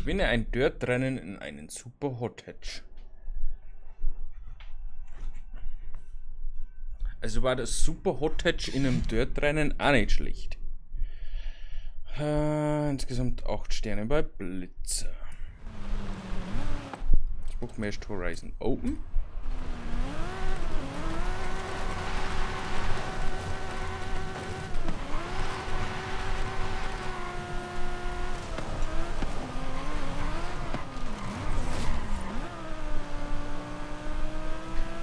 Gewinne ein Dirt-Rennen in einen Super Hot Hatch. Also war das Super Hot Hatch in einem Dirt-Rennen auch nicht schlecht. Insgesamt 8 Sterne bei Blitzer. Jetzt machen wir erst Horizon Open.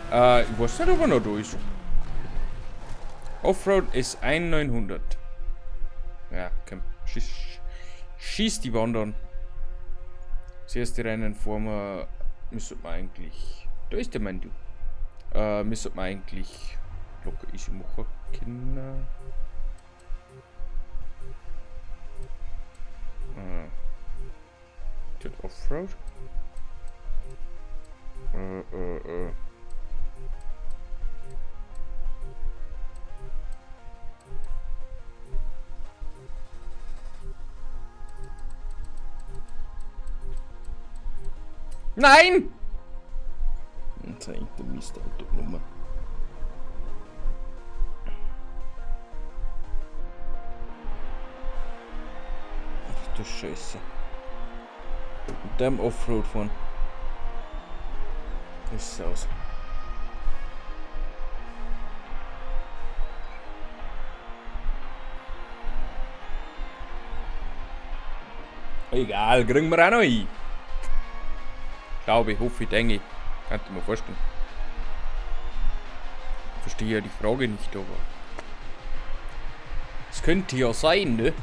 Ich weiß nicht, ob er noch da ist. Offroad ist 1900. Ja, komm. Schieß die Wand an. Das erste Rennen vor mir müsste man eigentlich. Da ist der mein Du. Müsste man eigentlich locker easy machen können. Offroad. Nein! Jetzt hängt der Mist Autonummer. Ach du Scheiße. Mit dem Offroad fahren. Das ist aus. Egal, kriegen wir auch noch hin. Glaube ich, hoffe ich, denke ich. Kannst du mir vorstellen. Verstehe ja die Frage nicht, aber. Es könnte ja sein, ne?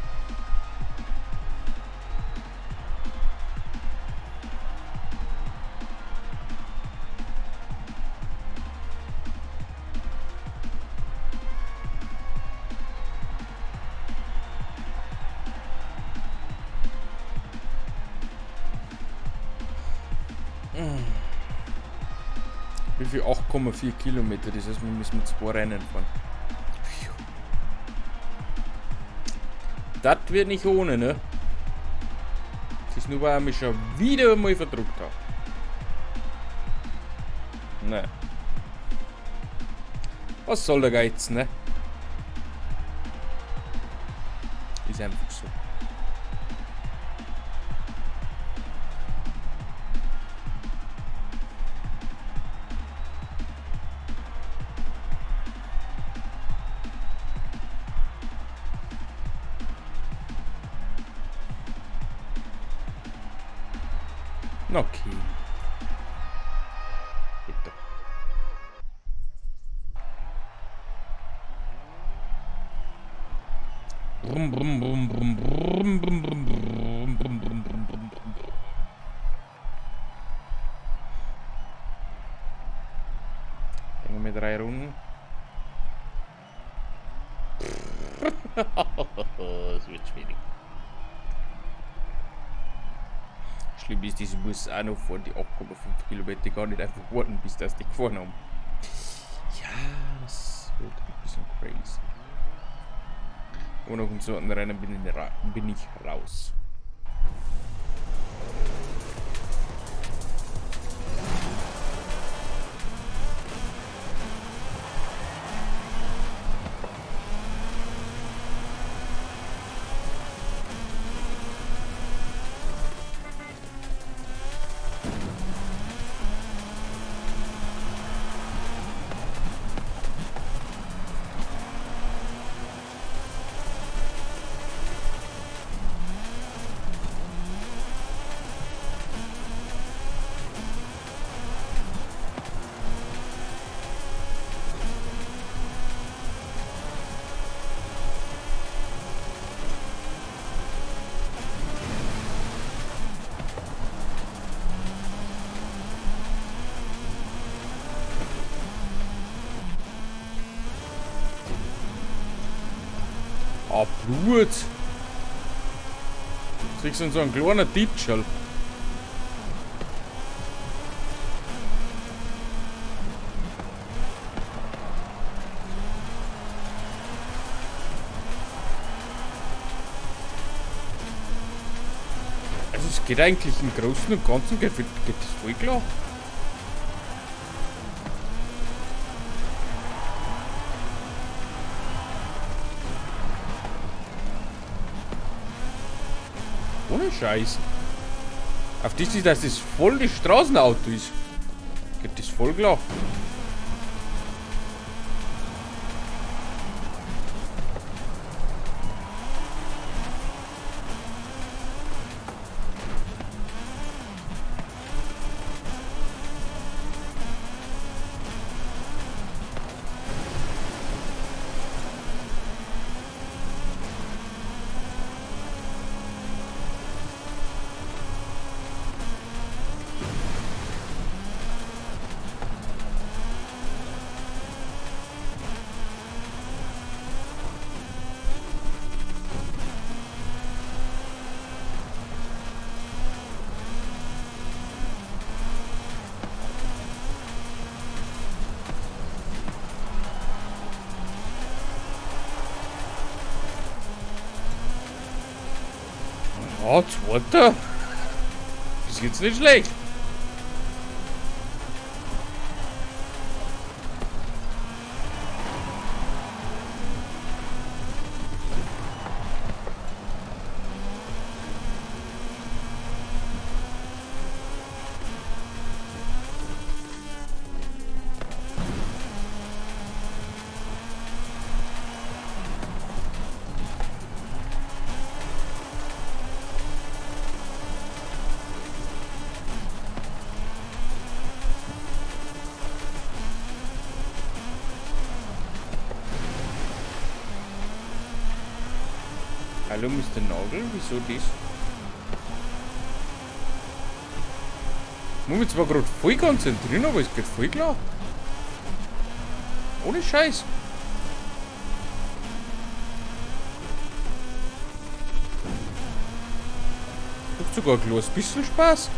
Wie viel? 8,4 Kilometer, das heißt, wir müssen mit 2 Rennen fahren. Das wird nicht ohne, ne? Das ist nur, weil ich mich schon wieder mal verdruckt habe. Ne. Was soll der Geiz, ne? Ist einfach so. Okay. Bitte. Brumm, brumm, brumm, brumm, brumm, brumm, brumm, brumm, brumm, brumm, brumm, brumm, brumm. Hängen wir 3 Runden. Das wird schwierig. Schlimm ist, diese Bus auch noch vor die 8,5 Kilometer gar nicht einfach warten, bis das die gefahren haben. Ja, das wird ein bisschen crazy. Und nach dem zweiten Rennen bin ich raus. Ah, Blut! Kriegst du so einen kleinen Ditschel. Also es geht eigentlich im Großen und Ganzen, geht das voll klar. Ohne Scheiß. Auf das ist, dass das voll das Straßenauto ist. Geht das voll klar. Ja, zweiter. Ist jetzt nicht schlecht. Hallo Mr. Nagel, wieso das? Ich muss mich zwar gerade voll konzentrieren, aber es geht voll klar. Ohne Scheiß. Macht sogar ein kleines bisschen Spaß.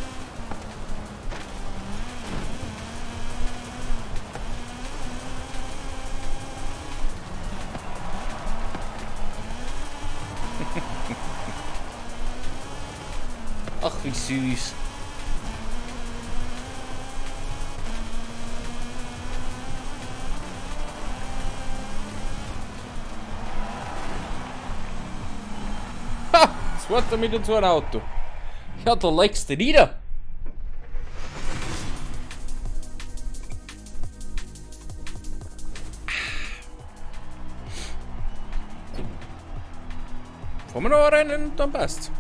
Ach, wie süß. Ha! Zweiter mit so einem Auto. Ja, da legst du nieder. Fahren wir noch rein und dann passt's.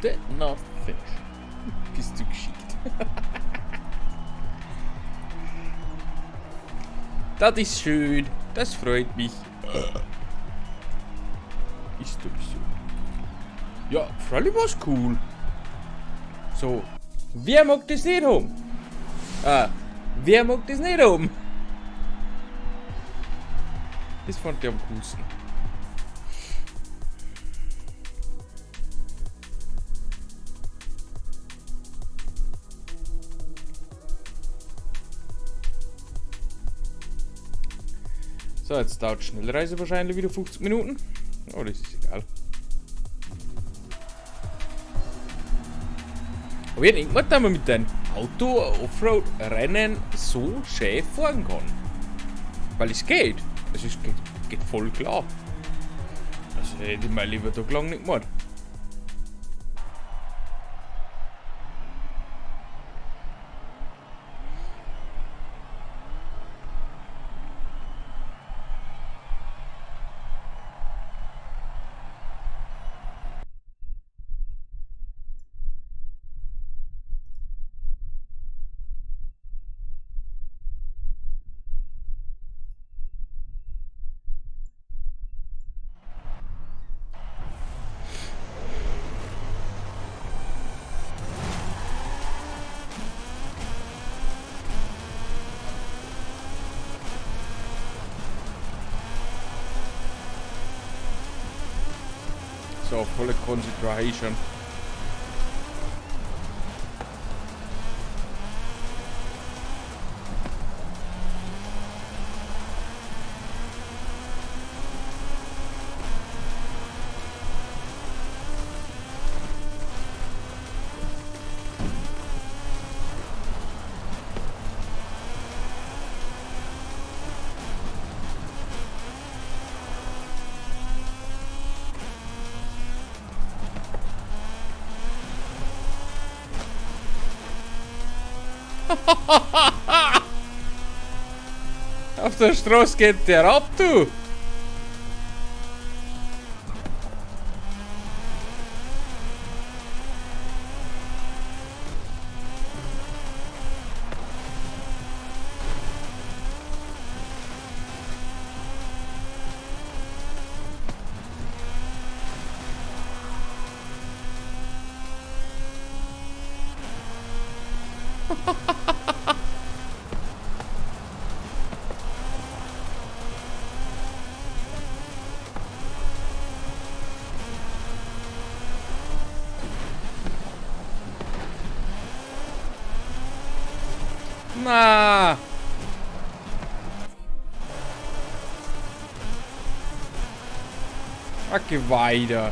Did not finish. Bist du geschickt. Das ist schön. Das freut mich. Ist doch so. Ja, freilich war's cool. So, wer mag das nicht haben? Ah, wer mag das nicht haben? Das fand ich am coolsten. So, jetzt dauert Schnellreise wahrscheinlich wieder 50 Minuten. Oh, das ist egal. Aber ich denke mal, dass man mit deinem Auto Offroad-Rennen so schön fahren kann. Weil es geht. Also es geht voll klar. Also hätte ich mein lieber Tag lang nicht gemacht. So, volle Konzentration. Auf der Straße geht der ab, du! Na. Ach, geh weiter.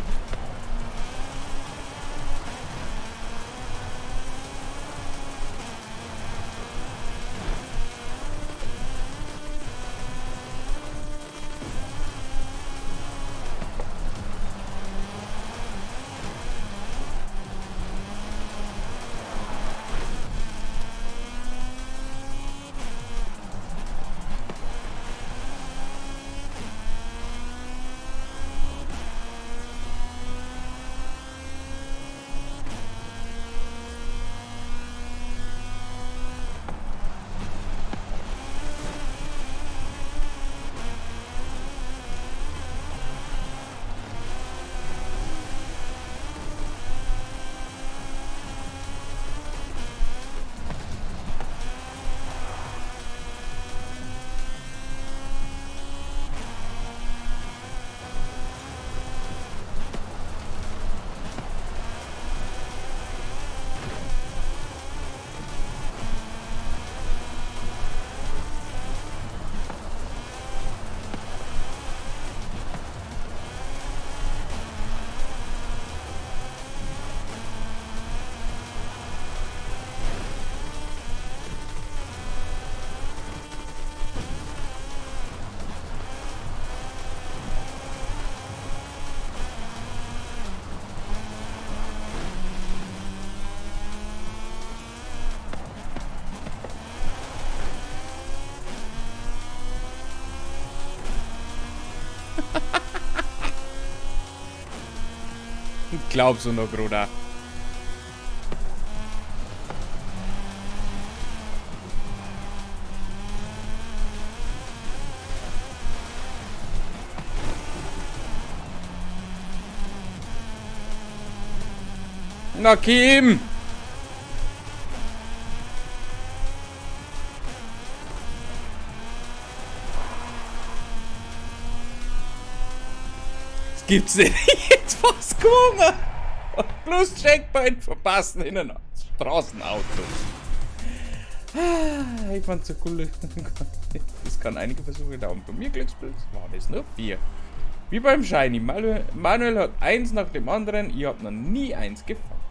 Glaubst du noch, Bruder? Na, Kim! Das gibt's nicht. Jetzt fast gewonnen! Plus Checkpoint verpassen in einem Straßenauto. Ich fand's so cool. Das kann einige Versuche dauern. Bei mir Glückspilz waren es nur 4. Wie beim Shiny. Manuel hat eins nach dem anderen. Ich hab noch nie eins gefangen.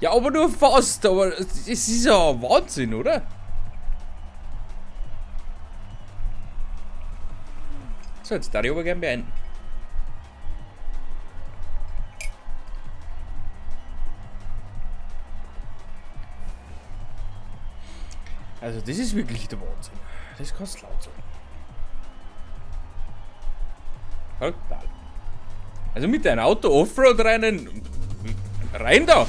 Ja, aber nur fast. Aber es ist ja Wahnsinn, oder? So, jetzt darf ich aber gern beenden. Also das ist wirklich der Wahnsinn. Das kannst du laut sagen. Total. Also mit deinem Auto Offroad rennen. Rein da!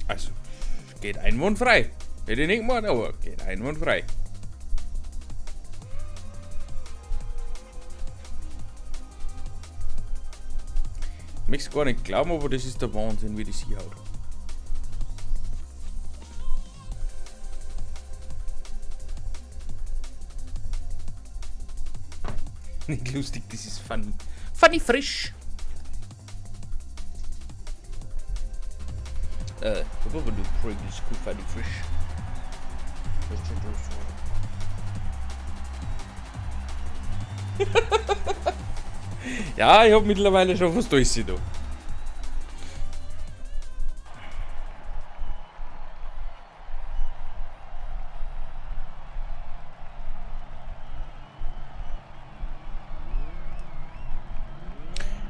Also, geht einwandfrei. Hätte ich nicht gemacht, aber geht einwandfrei. Ich möchte es gar nicht glauben, aber das ist der Wahnsinn, wie das hier haut. Nicht lustig, das ist funny. Funny frisch. Aber du bringst gut funny frisch. Ja, ich hab mittlerweile schon fast durch sie da.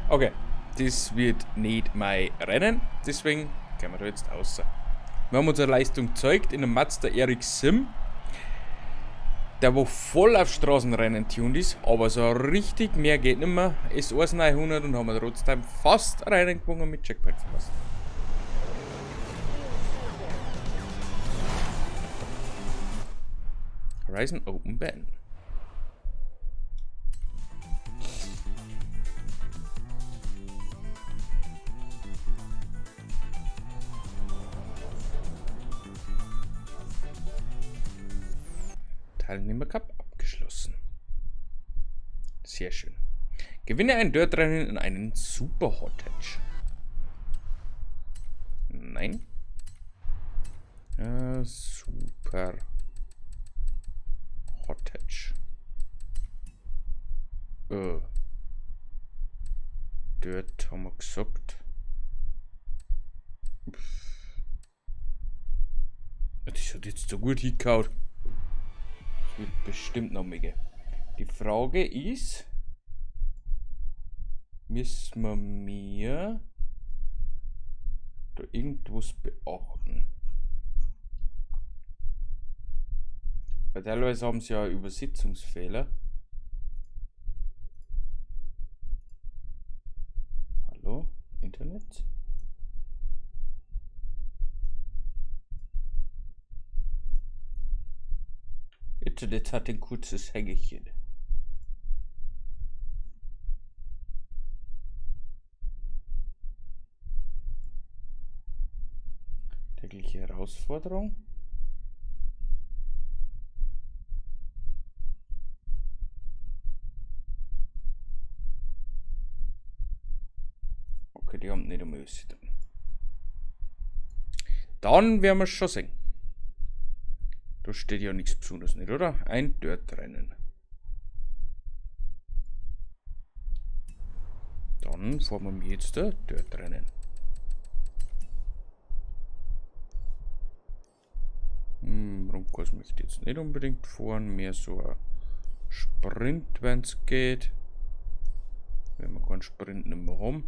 Okay, Das wird nicht mein Rennen, deswegen gehen wir da jetzt raus. Wir haben unsere Leistung gezeigt in einem Mazda RX-7, der wo voll auf Straßenrennen tuned ist, aber so richtig mehr geht nicht mehr. Ist 1900 und haben wir trotzdem fast Rennen gewonnen mit Checkpoint verpasst. Horizon Open beenden. Teilnehmer Cup abgeschlossen. Sehr schön. Gewinne ein Dirt-Rennen in einen Super Hot Hatch. Nein. Super Hot Hatch. Dirt haben wir gesagt. Das hat jetzt so gut hingehauen. Das wird bestimmt noch mega. Die Frage ist, müssen wir mir da irgendwas beachten? Weil teilweise haben sie ja Übersetzungsfehler. Hallo? Internet? Internet hat ein kurzes Hängechen. Tägliche Herausforderung. Okay, die haben nicht einmal alles drin. Dann werden wir es schon sehen. Da steht ja nichts Besonderes nicht, oder? Ein Dirt-Rennen. Dann fahren wir jetzt da Dirt-Rennen. Rundkurs möchte ich jetzt nicht unbedingt fahren. Mehr so ein Sprint, wenn's geht. Wenn wir keinen Sprint nicht mehr haben.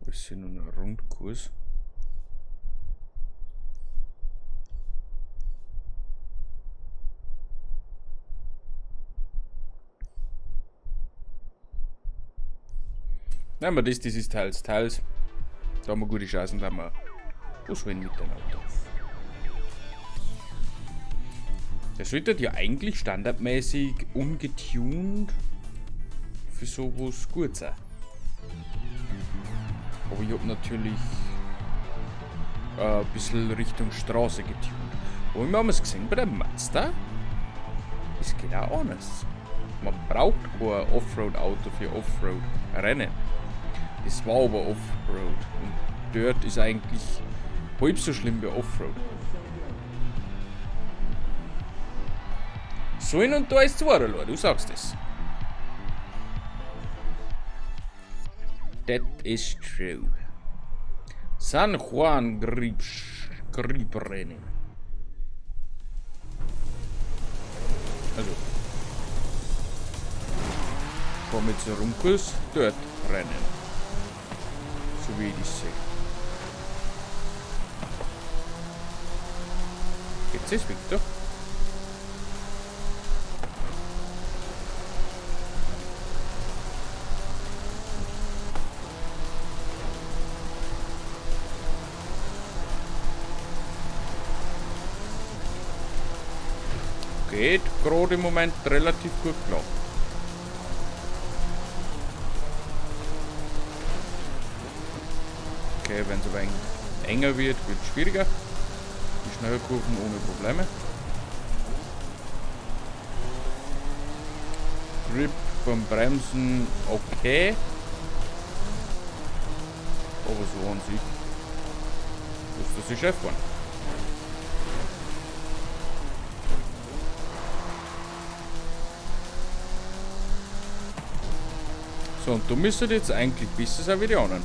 Ist hier nur ein Rundkurs. Nein, aber das ist teils, teils. Da haben wir gute Chancen, da haben wir was holen mit dem Auto. Der sollte ja eigentlich standardmäßig ungetuned für sowas gut sein. Aber ich hab natürlich ein bisschen Richtung Straße getunt. Und wir haben es gesehen bei dem Mazda, es geht auch anders. Man braucht kein Offroad-Auto für Offroad-Rennen. Das war aber Offroad. Und Dirt ist eigentlich halb so schlimm wie Offroad. So hin und da ist zweierlei, du sagst es. That is true. San Juan Grip-Rennen. Also. Fahren wir jetzt einen Rundkurs, dort rennen. So wie ich das sehe. Geht's jetzt, Victor? Geht gerade im Moment relativ gut klar. Okay, wenn es aber enger wird, wird es schwieriger. Die Schnellkurven ohne Probleme. Grip beim Bremsen okay. Aber so an sich ist das die Chef fahren. So, und du müsstest jetzt eigentlich besser sein wie die anderen.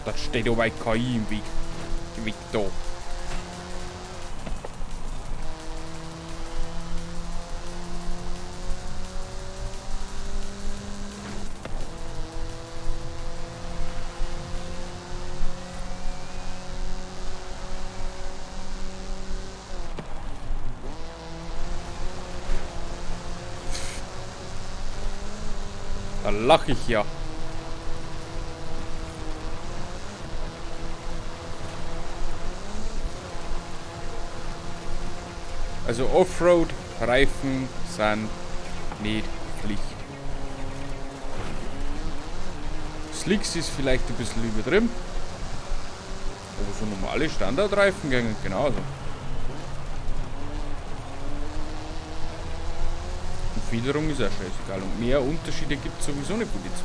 Da steht aber KI im Weg. Weg da. Da lach ich ja. Also Offroad-Reifen sind nicht Pflicht. Slicks ist vielleicht ein bisschen übertrieben. Aber so normale Standardreifen gingen genauso. Und Federung ist auch scheißegal. Und mehr Unterschiede gibt es sowieso nicht von den zwei.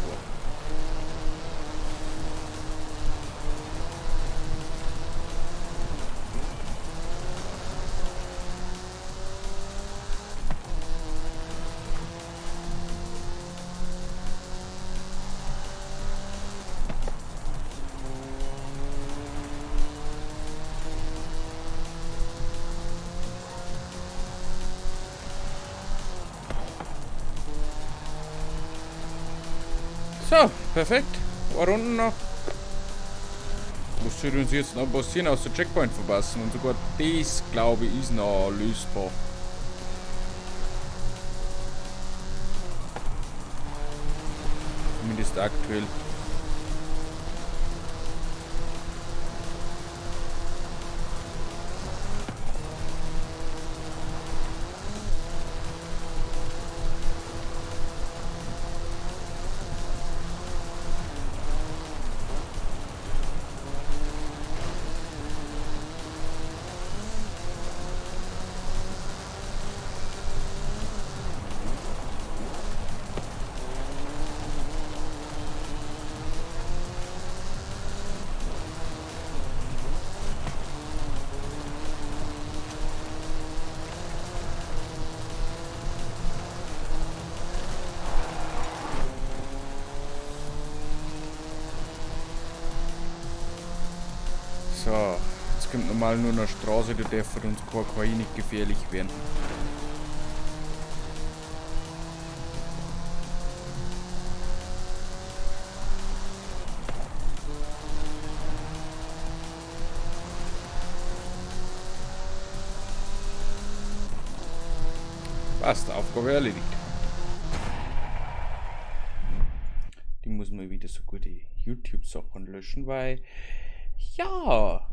So, perfekt. Eine Runde noch. Was soll uns jetzt noch passieren, außer Checkpoint verpassen? Und sogar das, glaube ich, ist noch lösbar. Zumindest aktuell. So, jetzt kommt normal nur eine Straße, die darf für uns kein KI nicht gefährlich werden. Passt, Aufgabe erledigt. Die muss mal wieder so gute YouTube-Sachen löschen, weil ja.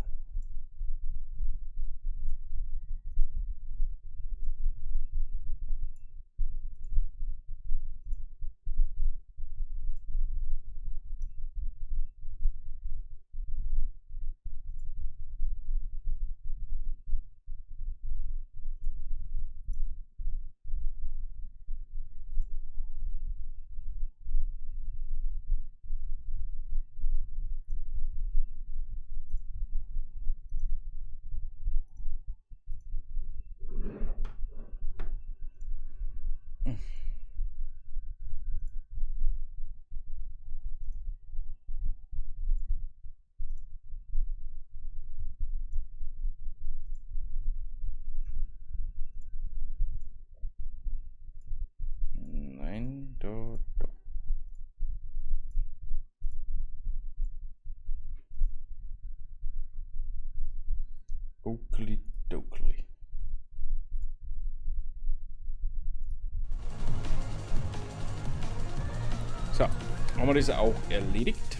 Nein, da, da. Oakley Dokley. So, haben wir das auch erledigt.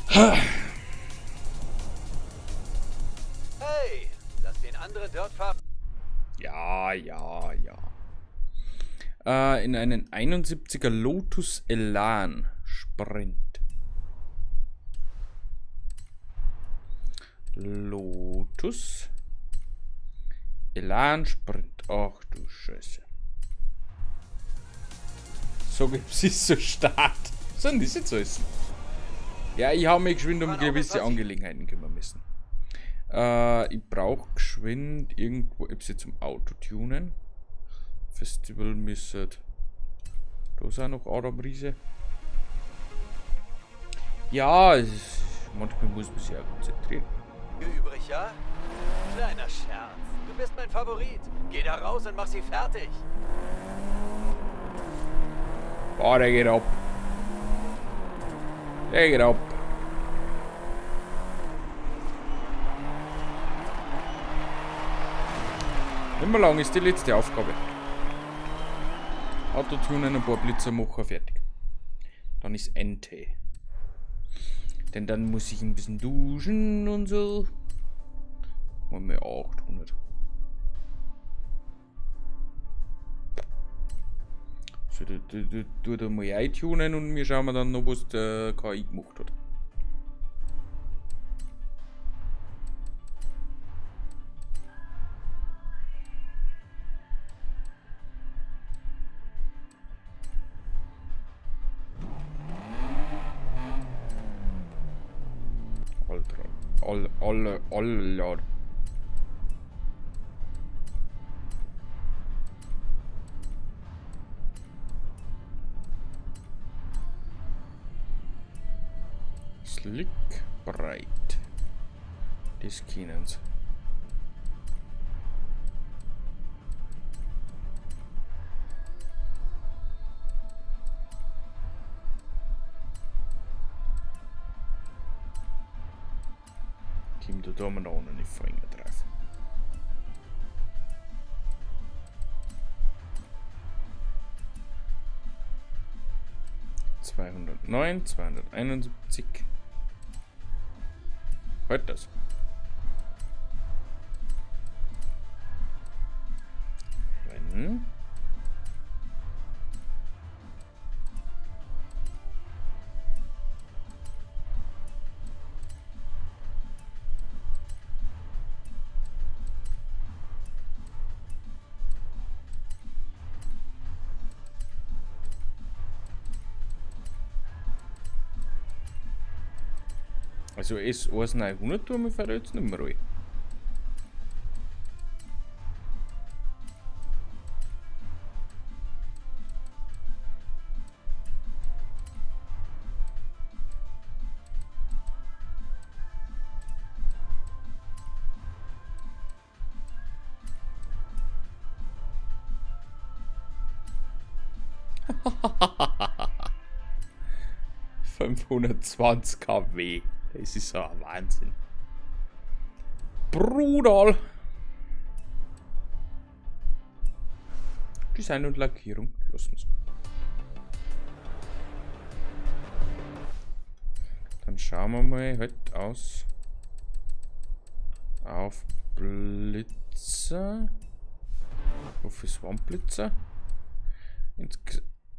Hey, lass den anderen dort fahren. Ja, ja, ja. In einen 71er Lotus Elan Sprint. Lotus Elan Sprint. Ach du Scheiße. So gibt's es so Start. So, und das jetzt alles. Ja, ich habe mich geschwind um gewisse Angelegenheiten kümmern müssen. Ich brauche geschwind irgendwo etwas zum Autotunen. Festival müssen. Da ist auch noch Adam Riese. Ja, es ist, manchmal muss man sich auch konzentrieren. Übrig, ja? Kleiner Scherz. Du bist mein Favorit. Geh da raus und mach sie fertig. Boah, der geht ab. Der geht ab. Nicht mehr lang ist die letzte Aufgabe. Autotunen, ein paar Blitzer machen, fertig. Dann ist Ente. Denn dann muss ich ein bisschen duschen und so. Machen wir 800. So, du da mal eintunen und wir schauen dann noch, was der KI gemacht hat. Alter, alle, alle, Slick breit. Das können sie. Kommt da mal noch eine Finger drauf. 209, 271. Halt das. Rennen. Also S1 900 tun wir vielleicht jetzt nicht mehr rein. 520 kW. Das ist so ein Wahnsinn. Brutal. Design und Lackierung. Lassen wir's. Dann schauen wir mal heute aus. Auf Blitzer. Hoffe, es waren Blitzer.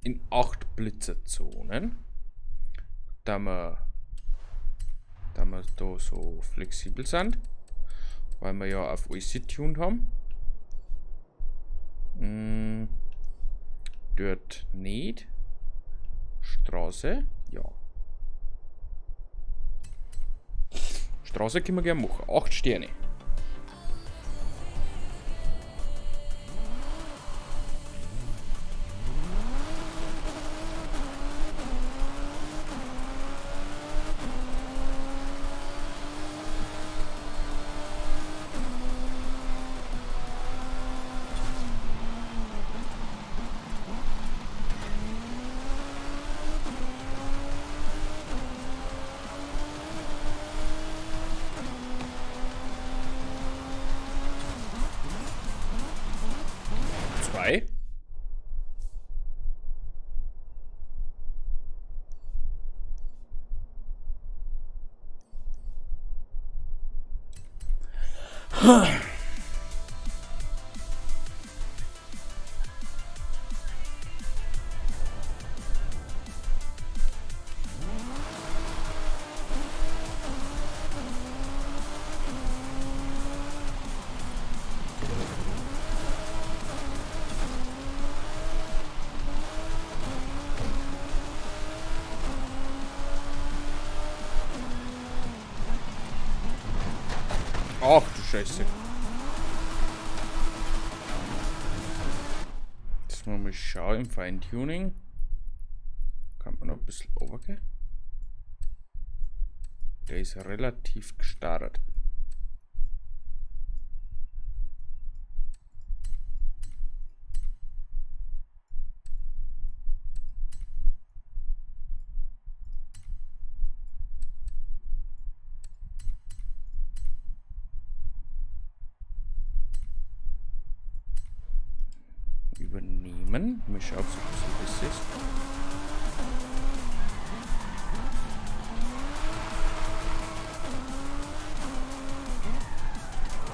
In 8 Blitzerzonen. Da wir da so flexibel sind, weil wir ja auf alles getuned haben. Dort nicht. Straße, ja. Straße können wir gerne machen. 8 Sterne. 2. Ach du Scheiße. Jetzt mal schauen im Feintuning. Kann man noch ein bisschen runtergehen? Der ist relativ gestarrt. Übernehmen. Mal schauen, ob es ein bisschen besser ist.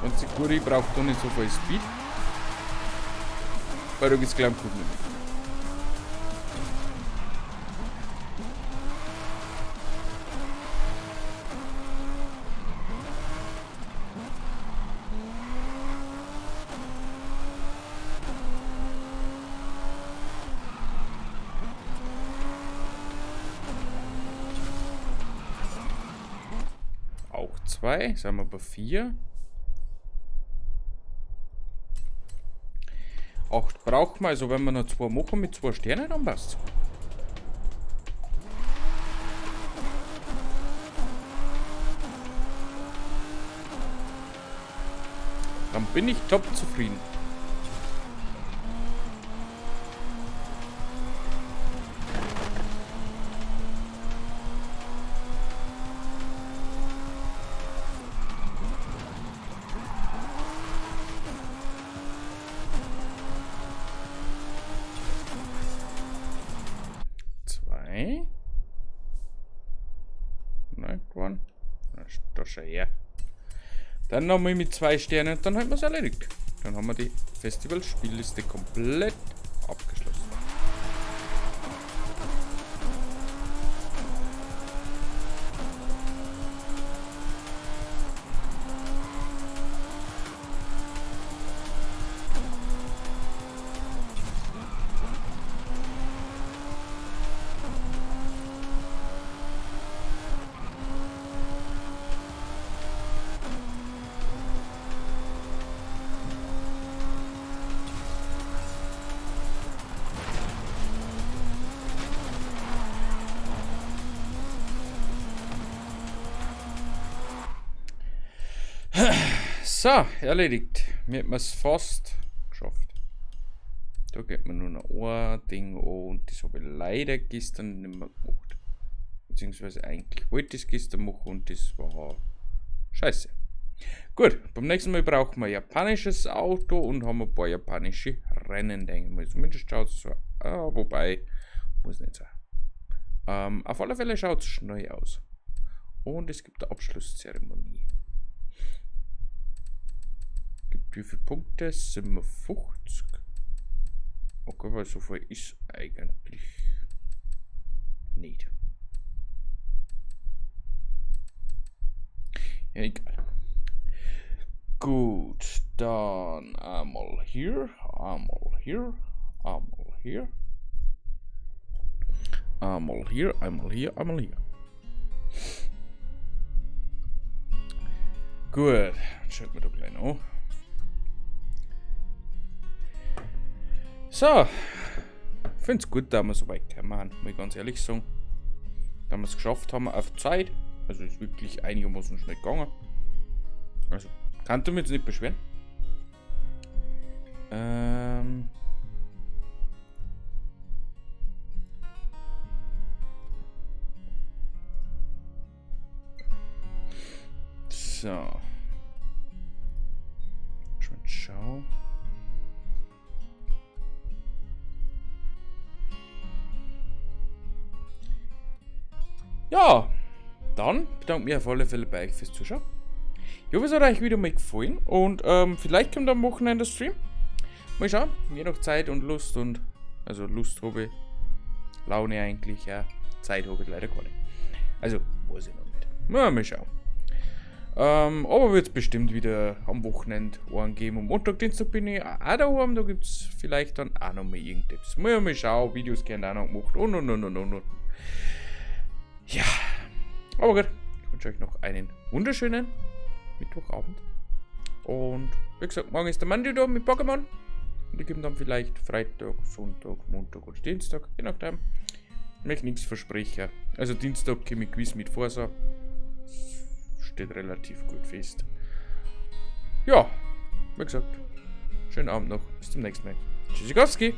Und Sikuri braucht doch nicht so viel Speed. Weil du geht's gleich am Kuchen nicht. Auch 2, sind wir bei 4. 8 brauchen wir, also wenn wir noch 2 machen mit 2 Sternen, dann passt's. Dann bin ich top zufrieden. Dann nochmal mit 2 Sternen und dann haben wir es erledigt. Dann haben wir die Festival-Spielliste komplett abgeschlossen. So, erledigt. Mir hat man's fast geschafft. Da geht man nur noch ein Ding an und das habe ich leider gestern nicht mehr gemacht. Beziehungsweise eigentlich wollte ich es gestern machen und das war scheiße. Gut, beim nächsten Mal brauchen wir ein japanisches Auto und haben ein paar japanische Rennen, denke ich mal. Zumindest schaut es so aus. Wobei, muss nicht sein. Auf alle Fälle schaut es schnell aus. Und es gibt eine Abschlusszeremonie. Gibt wie viele Punkte? 57. Okay, weil so viel ist eigentlich nicht. Ja, egal. Gut, dann einmal hier, einmal hier, einmal hier. Einmal hier, einmal hier, einmal hier. Gut, dann schaut mir da gleich noch. So, ich find's gut, dass wir so weit gekommen sind, muss ich ganz ehrlich sagen. Dass wir's geschafft haben auf Zeit. Also ist wirklich einigermaßen schnell gegangen. Also, kann du mich jetzt nicht beschweren. So. Schon schau. Ja, dann bedanke ich mich auf alle Fälle bei euch fürs Zuschauen. Ich hoffe, es hat euch wieder mal gefallen und vielleicht kommt am Wochenende der Stream. Mal schauen, je nach Zeit und Lust und, also Lust habe ich, Laune eigentlich, ja, Zeit habe ich leider keine. Also, weiß ich noch nicht. Mal schauen. Aber wird's bestimmt wieder am Wochenende einen geben. Am Montag, Dienstag bin ich auch daheim, da gibt's vielleicht dann auch noch mal irgendetwas. Mal schauen, Videos werden auch noch gemacht und, und, und, und, und, und. Ja, aber gut, ich wünsche euch noch einen wunderschönen Mittwochabend. Und wie gesagt, morgen ist der Mandi da mit Pokémon. Und ich gebe dann vielleicht Freitag, Sonntag, Montag oder Dienstag, je nachdem. Ich möchte nichts versprechen. Also Dienstag komme ich gewiss mit Forza. Steht relativ gut fest. Ja, wie gesagt, schönen Abend noch. Bis zum nächsten Mal. Tschüssikowski.